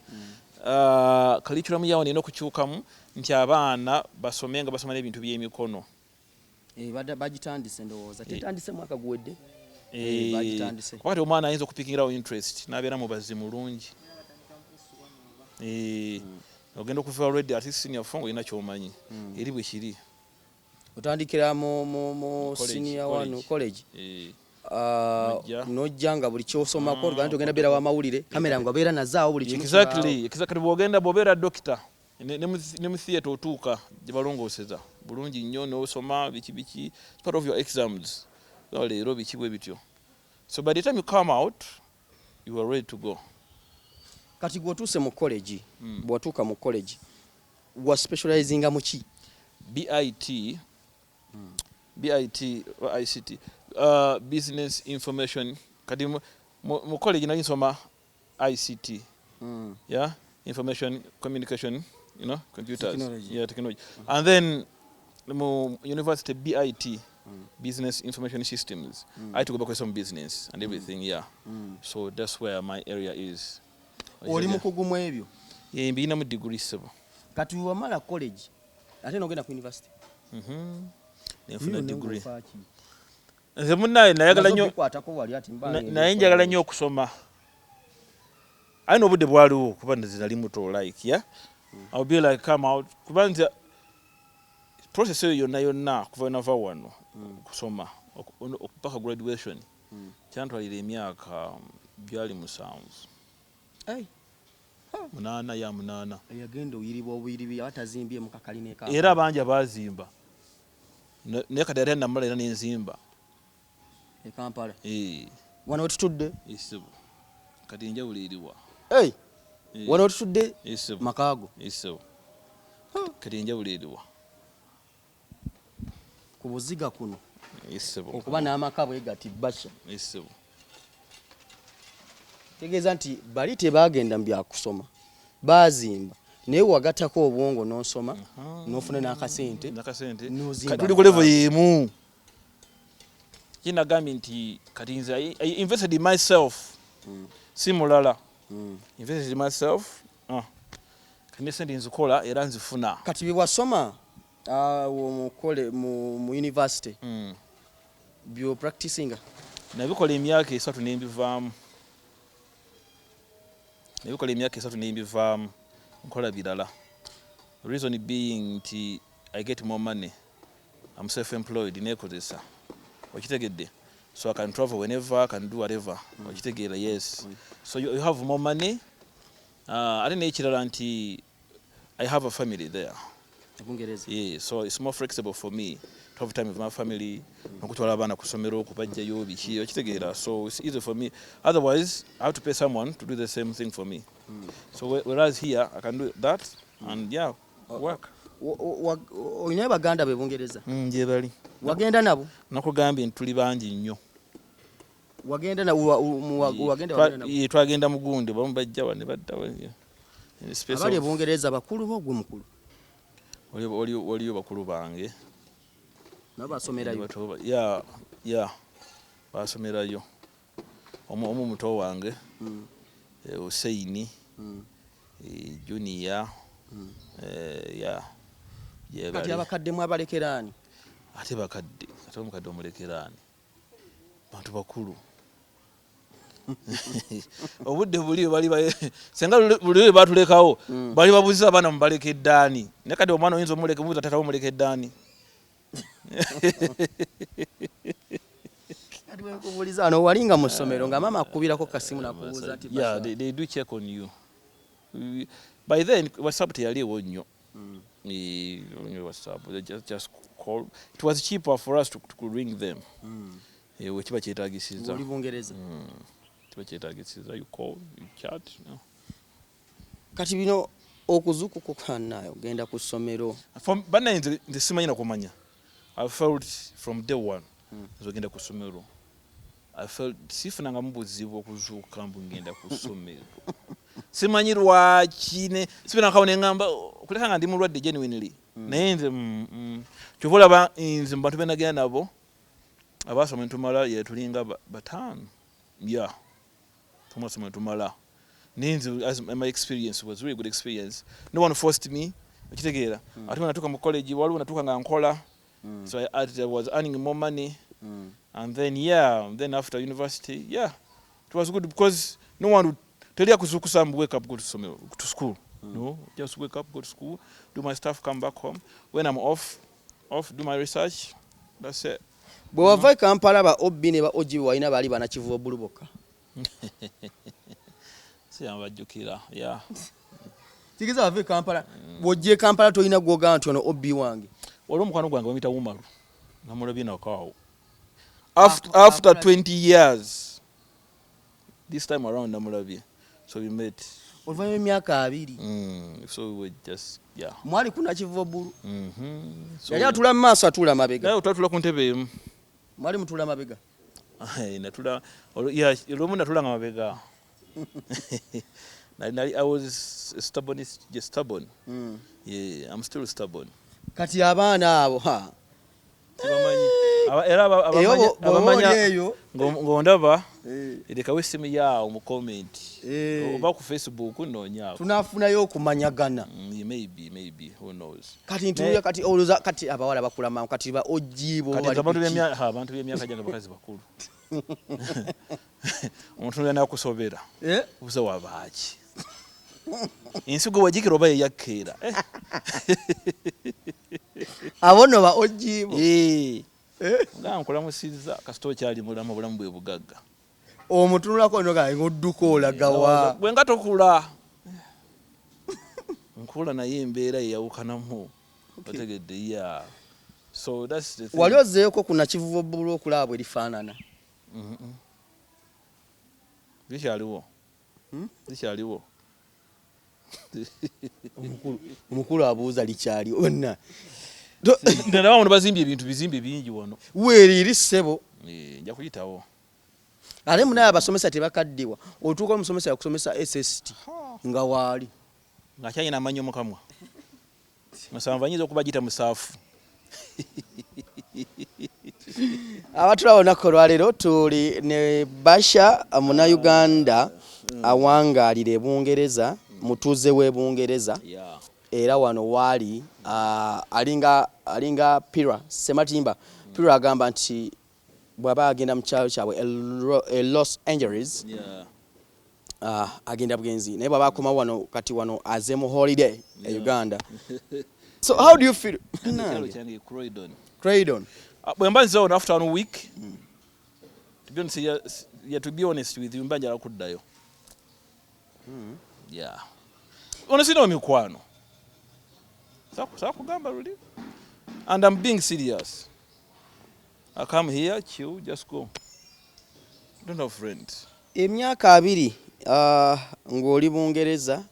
curriculum yawo erina okukyukamu nti abaana basome nga basoma n'ebintu by'emikono. Eh, bagitandise, ndowooza tetandise mwaka guwedde. Bagitandise. Kuba kati omwana ayinza okupickingirawo interest n'abeera mubazi mulungi. Ogenda okuva already at least senior four ng'olina ky'omanyi. Eri bwe kiri. Otandikira mu College, senior college. one college. Nojja. Nojja nga buli kyosomako oluganda nti ogenda beera wamawulire, kamera nga obeera nazaawo buli kimu. Exactly. Bw'ogenda bw'obeera doctor ne mu theatre otuuka gye balongooseza bulungi nnyo n'osoma biki biki. It's part of your exams. Nga leero biki bwe bityo. So by the time you come out, you are ready to go. Kati gwe otuuse mu college, bw'otuuka mu college wa specializinga mu ki? BIT, BIT or ICT, business information. Kati mu college nali nsoma ICT, yeah, information communication, computers. Technology. Yeah, technology. And then mu university BIT, business information systems. I took back some business and everything, yeah. So that's where my area is. Oli mukugu mu ebyo? Yeah, mbirinamu degree, sebo. Kati wamala college ate nogenda ku university? Mhm. Nenfuna degree. Nze munnaye nayagala nnyo Bikwatako wali ati mba naye njagala nnyo okusoma, aye n'obudde bwaliwo kuba nze nali muto, like, yeah, I'll be like come out, kuba nze process eyo yonna yonna kuva nava wano okusoma paka graduation kyantwalira emyaka byali 7, 8 ya 8. Yagenda oyiribwa obuyiribi aba tazimbye mu kakalina eka. Era bangi abaazimba, naye kati ate namala era nenzimba. E Kampala? Eh. Wano wetutudde? Esebo, kati enjawulo eriwa? Hey, Eh. wano wetutudde? Esebo. Makaago? Esebo, kati enjawulo eriwa? Ku buziga kuno? Esebo. Okuba n'amaka bwe gati, Basha. Esebo. Tegeeza nti bali tebagenda mu byakusoma, baazimba, naye wagattako obwongo n'osoma n'ofuna n'akasente. Nakasente. N'ozimba. Tuli ku level y'emu. Kinagambye nti kati nze I invested in myself, si mulala. Invested in myself, ah. Kati ne sente nzikola era nzifuna. Kati bye wasoma mu university byo practicinga? Nabikola emyaka 3 nembivaamu. Nabikola emyaka 3 nembivaamu, nkola birala, reason being nti I get more money, I'm self employed, nekozesa, okitegedde? So I can travel whenever, I can do whatever, okitegeera? Yes, so you have more money, ate n'ekirala nti I have a family there. Ebungereza? Yeah, so it's more flexible for me to have time with my family, nokutwala abaana ku ssomero, okubajjayo, biki, okitegeera? So it's easy for me. Otherwise I have to pay someone to do the same thing for me. So whereas here I can do that and, yeah, work. Olinayo baganda be Bungereza? Gye bali. Wagenda nabo? Nakugambye nti tuli bangi nnyo. Wagenda na wagenda wagenda nabo? Yeah, twagenda mugundi, bamu bajja wa ne badda wa, yeah. In the space Abali of- ebungereza bakulu bo, gwe mukulu? Waliyo bakulu bange. Nabo basomerayo? Yeah, basomerayo. Omu muto wange, Hussein, Junior, yeah. Gye Kati bali. abakadde mwabalekeraani? Ate bakadde, ate omukadde omulekeraani? Bantu bakulu, obudde buli bali senga buli lwe batulekawo bali babuuza abaana mubalekedde ani, naye kati omwana oyinza omuleka, mubuuza taata, omuleka eddaani? Kati bwenkubuuliza wano, wali nga mu ssomero nga maama akubirako kasimu nakubuuza nti Yeah, Basha? they do check on you. By then WhatsApp teyaliwo nnyo. Only WhatsApp, they just call. It was cheaper for us to ring them. Wekiba kyetagisiza. Oli Bungereza. Kiba kyetagisiza, you call, you chat. Kati bino okuzuukuka nayo ogenda ku ssomero. Bannaye, nze simanyi nakumanya. I felt from day one nze ogenda ku ssomero, I felt sifunangamu buzibu okuzuuka mbu ngenda ku ssomero. Simanyi lwaki ne sibenakawo neŋŋamba okuleka nga ndi mulwadde genuinely, naye nze kyova olaba nze mu bantu benagenda nabo abasoma netumala yetulinga bataano, yeah, tumasoma netumala. Naye nze as my experience was really good experience. No one forced me, okitegeera? Ate bwe natuuka mu college, waliwo natuuka nga nkola, so I was earning more money. And then, yeah, then after university, yeah, it was good because no one would tell you kuzukusa mbu wake up, go to somero, to school. No, just wake up, go to school, do my stuff, come back home. When I'm off, do my research. That's it. Bwe wava e Kampala, ba OB ne ba OG be walina baali banakivuba bulu bokka? Siyambajjukira, yeah. Kigeza wava e Kampala, bw'ojja e Kampala tolina gwogamba nti ono OB wange? Waliwo omukwano gwange bamuyita Umaru, namulabye nakaawo after 20 years. This time around namulabye, so we met. Oluvannyuma emyaka 20. So we were just, yeah. Mwali ku Nakivubo Bulu? So, Yali atuula mu maaso, atuula mabega? Naye twatula ku ntebe emu. Mwali mutuula mabega? Ai, natula yeah, olumu natula nga mabega. I was stubborn, just stubborn. Yeah, I'm still stubborn. Kati abaana abo, ha. Sibamanyi. Era Eyo bw'oba abamanya oli eyo. Ng'ondaba erekawo essimu yaawo mu comment oba ku Facebook, noonyaako. Tunaafunayo okumanyagana. Maybe, who knows. Kati ntuulira, kati olowooza kati abawala bakula mangu, kati ba OG bo Kati bali nze abantu ku ki? abantu b'emyaka gyange bakazi bakulu, omuntu nula nakusobera. Eh? Busa wabaaki ensigo wagikira oba yeyakkeera. Eh, Abo nno ba OG bo. Eh, Eh? nga nkulamusizza, kasita okyali mulamu, obulamu bwe bugagga. Omutunulako noga ng'odduka olagawa? Bwe nga tokula, nkula naye embeera yeyawukanamu, otegedde? Yeah, so that's the thing. Wali ozzeeko ku Nakivubo Bbulu okulaba bwe lifaanana? Likyaliwo. Hmm? Likyaliwo. Omukulu abuuza likyali onna. Ndaba wano bazimbye ebintu, bizimbe bingi wano. Weeriri, ssebo. Eh, nja kuyitawo. Ate munaye abasomesa tebakaddiwa, otuuka omusomesa yakusomesa SST nga waali. Ng'akyalina amannyo mu kamwa 7, ayinza okuba gita musaafu. Abatulaba olunaku olwaleero, tuli ne Basha, Munnayuganda awangaalira e Bungereza, mutuuze w'e Bungereza. Era wano waali alinga Pira Sematimba. Pira agamba nti bw'aba agenda mu kyalo kyabwe e Los Angeles, agenda bugenzi, naye bw'aba akomawo wano, kati wano aze mu holiday e Uganda. So how do you feel? Ekyalo kyange Croydon. Croydon. Bwe mba nziza wano after one week, to be honest, yeah, to be honest with you, mba njala kuddayo. Yeah, ono sina mikwano. Sakugamba luli, and I'm being serious. I come here, chill, just go. Don't have friends. Emyaka 20 ng'oli Bungereza,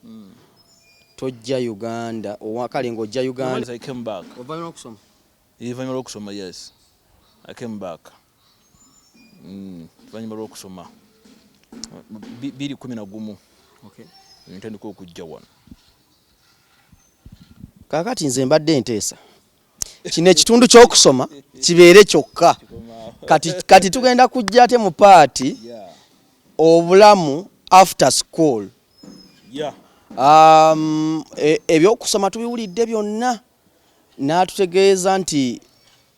tojja Uganda, owa kale ng'ojja Uganda? I came back. Oluvannyuma lw'okusoma? Oluvannyuma lw'okusoma, yes, I came back. Oluvannyuma lw'okusoma 2011 ntandika okujja wano. Kaakati nze mbadde nteesa kino ekitundu ky'okusoma kibeere kyokka. Kati tugenda kujja ate mu part obulamu after school. Ebyokusoma tubiwulidde byonna, n'atutegeeza nti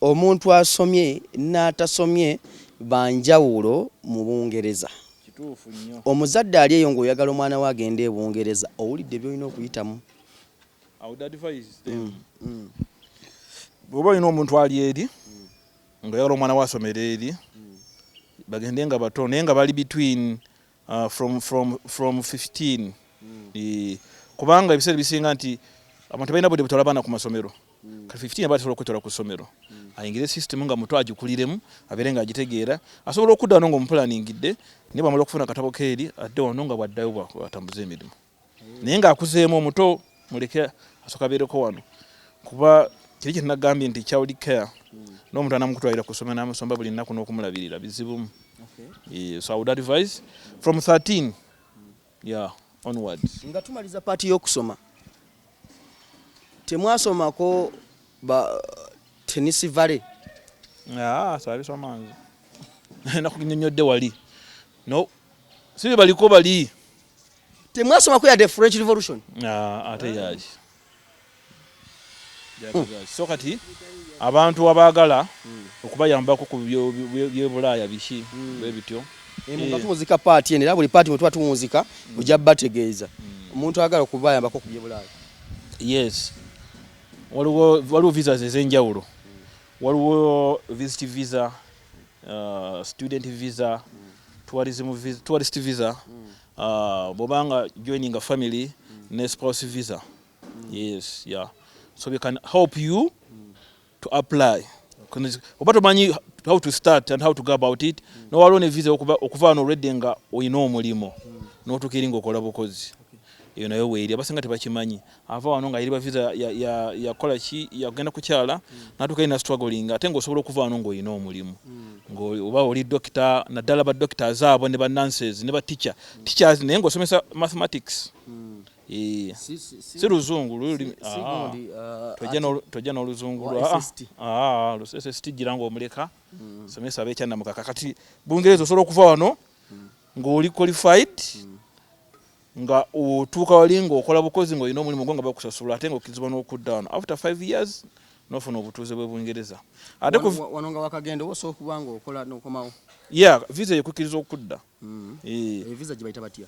omuntu asomye n'atasomye banjawulo mu Bungereza. Kituufu nnyo. Omuzadde ali eyo ng'oyagala omwana we agende e Bungereza, owulidde byolina okuyitamu. I would advise them, bw'oba olina omuntu ali eri ng'oyagala omwana we asomera eri. Bagende nga bato, naye nga bali between from 15. Kubanga ebiseera bisinga nti abantu balina budde butwala abaana ku masomero. Kati 15 aba tasobola kwetwala ku ssomero, ayingire system nga muto, agikuliremu, abeere nga agitegeera, asobola okudda wano ng'omupulaningidde. Naye bwamala okufuna akatabo keeri, adde wano nga bwaddayo bwatambuza emirimu. Naye ng'akuzeemu omuto, muleke asooka abeereko wano, kuba kiri kye nagambye nti child care n'omuntu anamukutwalira ku ssomero n'amusomba buli nnaku n'okumulabirira bizibumu. So I would advise from 13, yeah, onwards. Nga tumaliza part y'okusoma, temwasomako ba Tennessee Valley? Ah, saabisoma nze, nakunyonyodde wali. No, si be baliko bali. Temwasomako yadde French Revolution? Ah, ate yaki? So kati abantu abaagala okubayambako ku byebulaaya biki bwe bityo. Nga tumuzika part eno, era buli part mwe tuba tumuzika ojja bategeeza omuntu agala okubayambako ku byebulaaya. Yes, waliwo visas ez'enjawulo. Waliwo visit visa, student visa, tourism visa, tourist visa, bw'obanga joining a family, ne spouse visa. Yes, yeah, so we can help you to apply. Oba tomanyi how to start and how to go about it, nowaliwo ne visa okuva wano already nga olina omulimu n'otuuka eri ng'okola bukozi. Eyo nayo weeri, abasinga tebakimanyi. Ava wano nga yeriba visa yakola ki, yagenda kukyala, natuuka eri na struggling, ate ng'osobola okuva wano ng'olina omulimu, oba oli dokita, naddala ba doctors abo ne ba nurses ne ba teachers, naye ng'osomesa mathematics. Si luzungu luli, tojja n'oluzungu lwa SST, gira ng'omuleka somesa ab'ekyannamukaka. Kati Bungereza osobola okuva wano ng'oli qualified, nga otuuka wali ng'okola bukozi, ng'olina omulimu gwo nga bakusasula, ate ng'okkirizibwa n'okudda wano after 5 years n'ofuna obutuuze bw'e Bungereza. Ate wano nga wakagenda oba osobola okuba ng'okola n'okomawo? Yeah, visa ekukkiriza okudda. Visa gye bayita batya?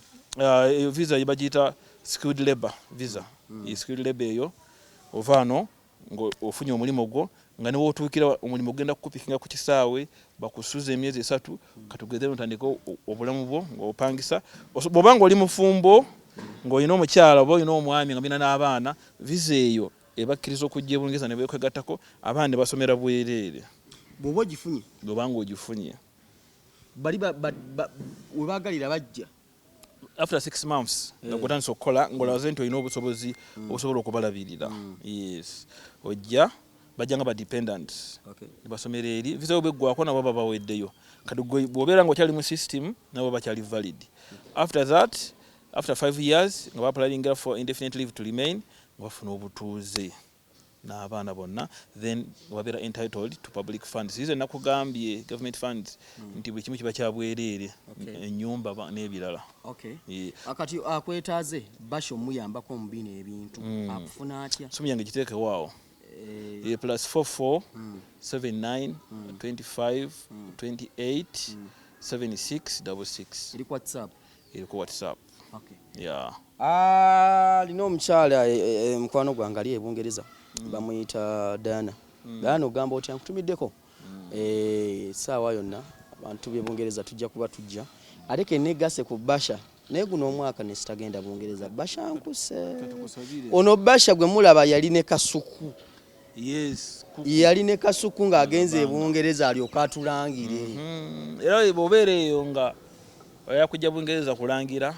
Eyo visa bagiyita skilled labor visa. Skilled labor eyo ova wano ng'ofunye omulimu gwo, nga newootuukira omulimu ogenda kukupikinga ku kisaawe, bakusuza emyezi 3, katugeze notandika obulamu bwo ng'opangisa. Bw'oba nga oli mufumbo, ng'olina omukyala oba olina omwami nga mulina n'abaana, visa eyo ebakkiriza okujja ebungereza ne beekwegattako, abaana ne basomera bwereere. Bw'oba ogifunye? Bw'oba nga ogifunye. Bali we baagalira bajja. After 6 months nga gwotandisa okukola, ng'olaze nti olina obusobozi obusobola okubalabirira, yes, ojja, bajja nga ba dependents nebasomera eri. Visa yo bweggwako, nabo baba baweddeyo. Kati gwe bw'obeera nga okyali mu system, nabo bakyali valid. After that, after 5 years nga baapplyingira for indefinite leave to remain, nga bafuna obutuuze n'abaana bonna, then wabeera entitled to public funds. Zizo nakugambye government funds nti buli kimu kiba kya bwereere, ennyumba n'ebirala. Akati akwetaaze Basha omuyambako mu bino ebintu, akufuna atya? Simu yange giteekewaawo. +44 79 25 28 76 66. Eri ku WhatsApp? Eri ku WhatsApp. Yeah. Ah, lina omukyala mukwano gwange ali e Bungereza, bamuyita Diana. Diana, ogamba otya? Nkutumiddeko. Saawa yonna abantu b'e Bungereza tujja kuba tujja, ate kenegase ku Basha, naye guno omwaka ne sitagenda Bungereza. Basha nkuse. Ono Basha gwe mulaba yali ne Kasuku. Yes. Yali ne Kasuku ng'agenze e Bungereza alyoke atulangire. Era bw'obeera eyo nga oya kujja Bungereza kulangira,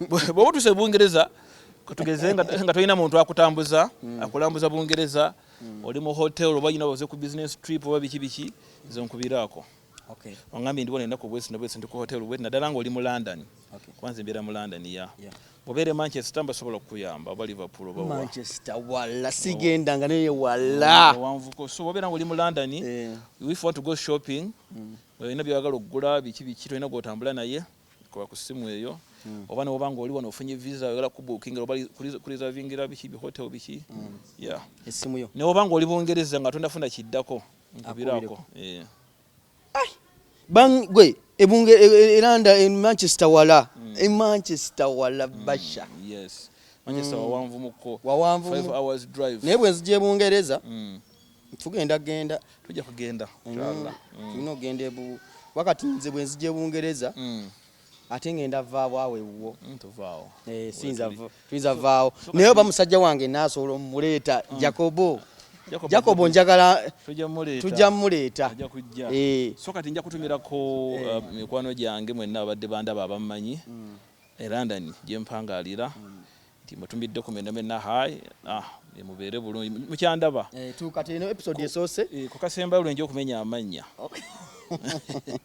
bw'oba otuuse e Bungereza, katugeze nga tolina muntu akutambuza, akulambuza Bungereza, oli mu hotel oba yina oze ku business trip oba biki biki, nze nkubiraako. Ongambye ndi wano ennaku bwesi nabwesi, ndi ku hotel bweti, naddala ng'oli mu London. Kuba nze mbeera mu London ya. Bw'obeera e Manchester mbasobola okukuyamba, oba Liverpool oba wa. Manchester wala, sigenda nga naye wala. Owanvuko. So bw'obeera ng'oli mu London, if you want to go shopping, olina by'oyagala okugula biki biki, tolina gw'otambula naye, kuba ku ssimu eyo. Oba newoba ng'oli wano ofunye visa, oyagala kubookingira oba kureservingira biki bi hotel biki, yeah. Essimu yo. Newoba ng'oli Bungereza nga tondafuna kiddako, nkubirako. Gwe ebunge eranda e Manchester wala, e Manchester wala, Basha. Yes, Manchester wawanvumuko. Wawanvu. 5 hours drive. Naye bwe nzija e Bungereza, tugenda genda. Tujja kugenda, inshallah. Tulina okugenda Wakati nze bwe nzija e Bungereza, ate ngenda vaawo awo ewuwo. Tovaawo. Eh, siyinza tuyinza vaawo, naye oba musajja wange naasobola omuleeta, Jacobo. Jacobo njagala. Tujja muleeta. Tujja muleeta. Ajja kujja. Eh. So kati nja kutumirako mikwano gyange mwenna abadde bandaba, abammanyi e London gye mpangalira, nti mutumiddeko mwenna mwenna. Hi, ah, mubeere bulungi, mukyandaba. Eh, kati eno episode esoose. Eh, ku kasembayo lwenja okumenya amannya.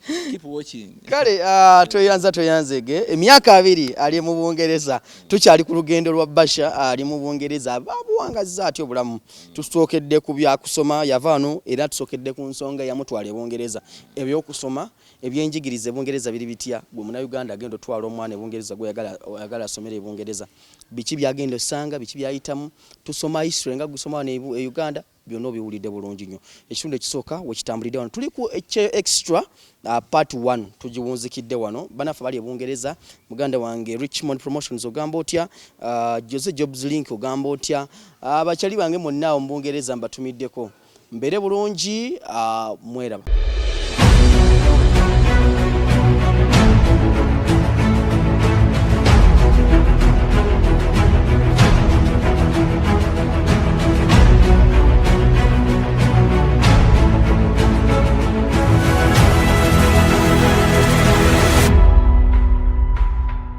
Keep watching. Kale tweyanza, tweyanzege. Emyaka 20 ali mu Bungereza. Tukyali ku lugendo lwa Basha ali mu Bungereza, babuwangazza atya obulamu. Tusookedde ku byakusoma, yava wano, era tusookedde ku nsonga eyamutwala e Bungereza, ebyokusoma, ebyenjigiriza e Bungereza biri bitya. Gwe Munauganda agenda otwala omwana e Bungereza, gwe oyagala asomere e Bungereza, biki byagenda osanga, biki byayitamu? Tusoma history nga gusoma wano e Uganda, byonna obiwulidde bulungi nnyo. Ekitundu ekisooka wekitambulidde wano, tuli ku Ekyeyo Extra, part 1 tugiwunzikidde wano. Banaffe bali e Bungereza, muganda wange Richmond Promotions ogamba otya? Jose Jobs Link ogamba otya? Abakyali bange mwonna awo mu Bungereza mbatumiddeko, mbeere bulungi. Mweraba.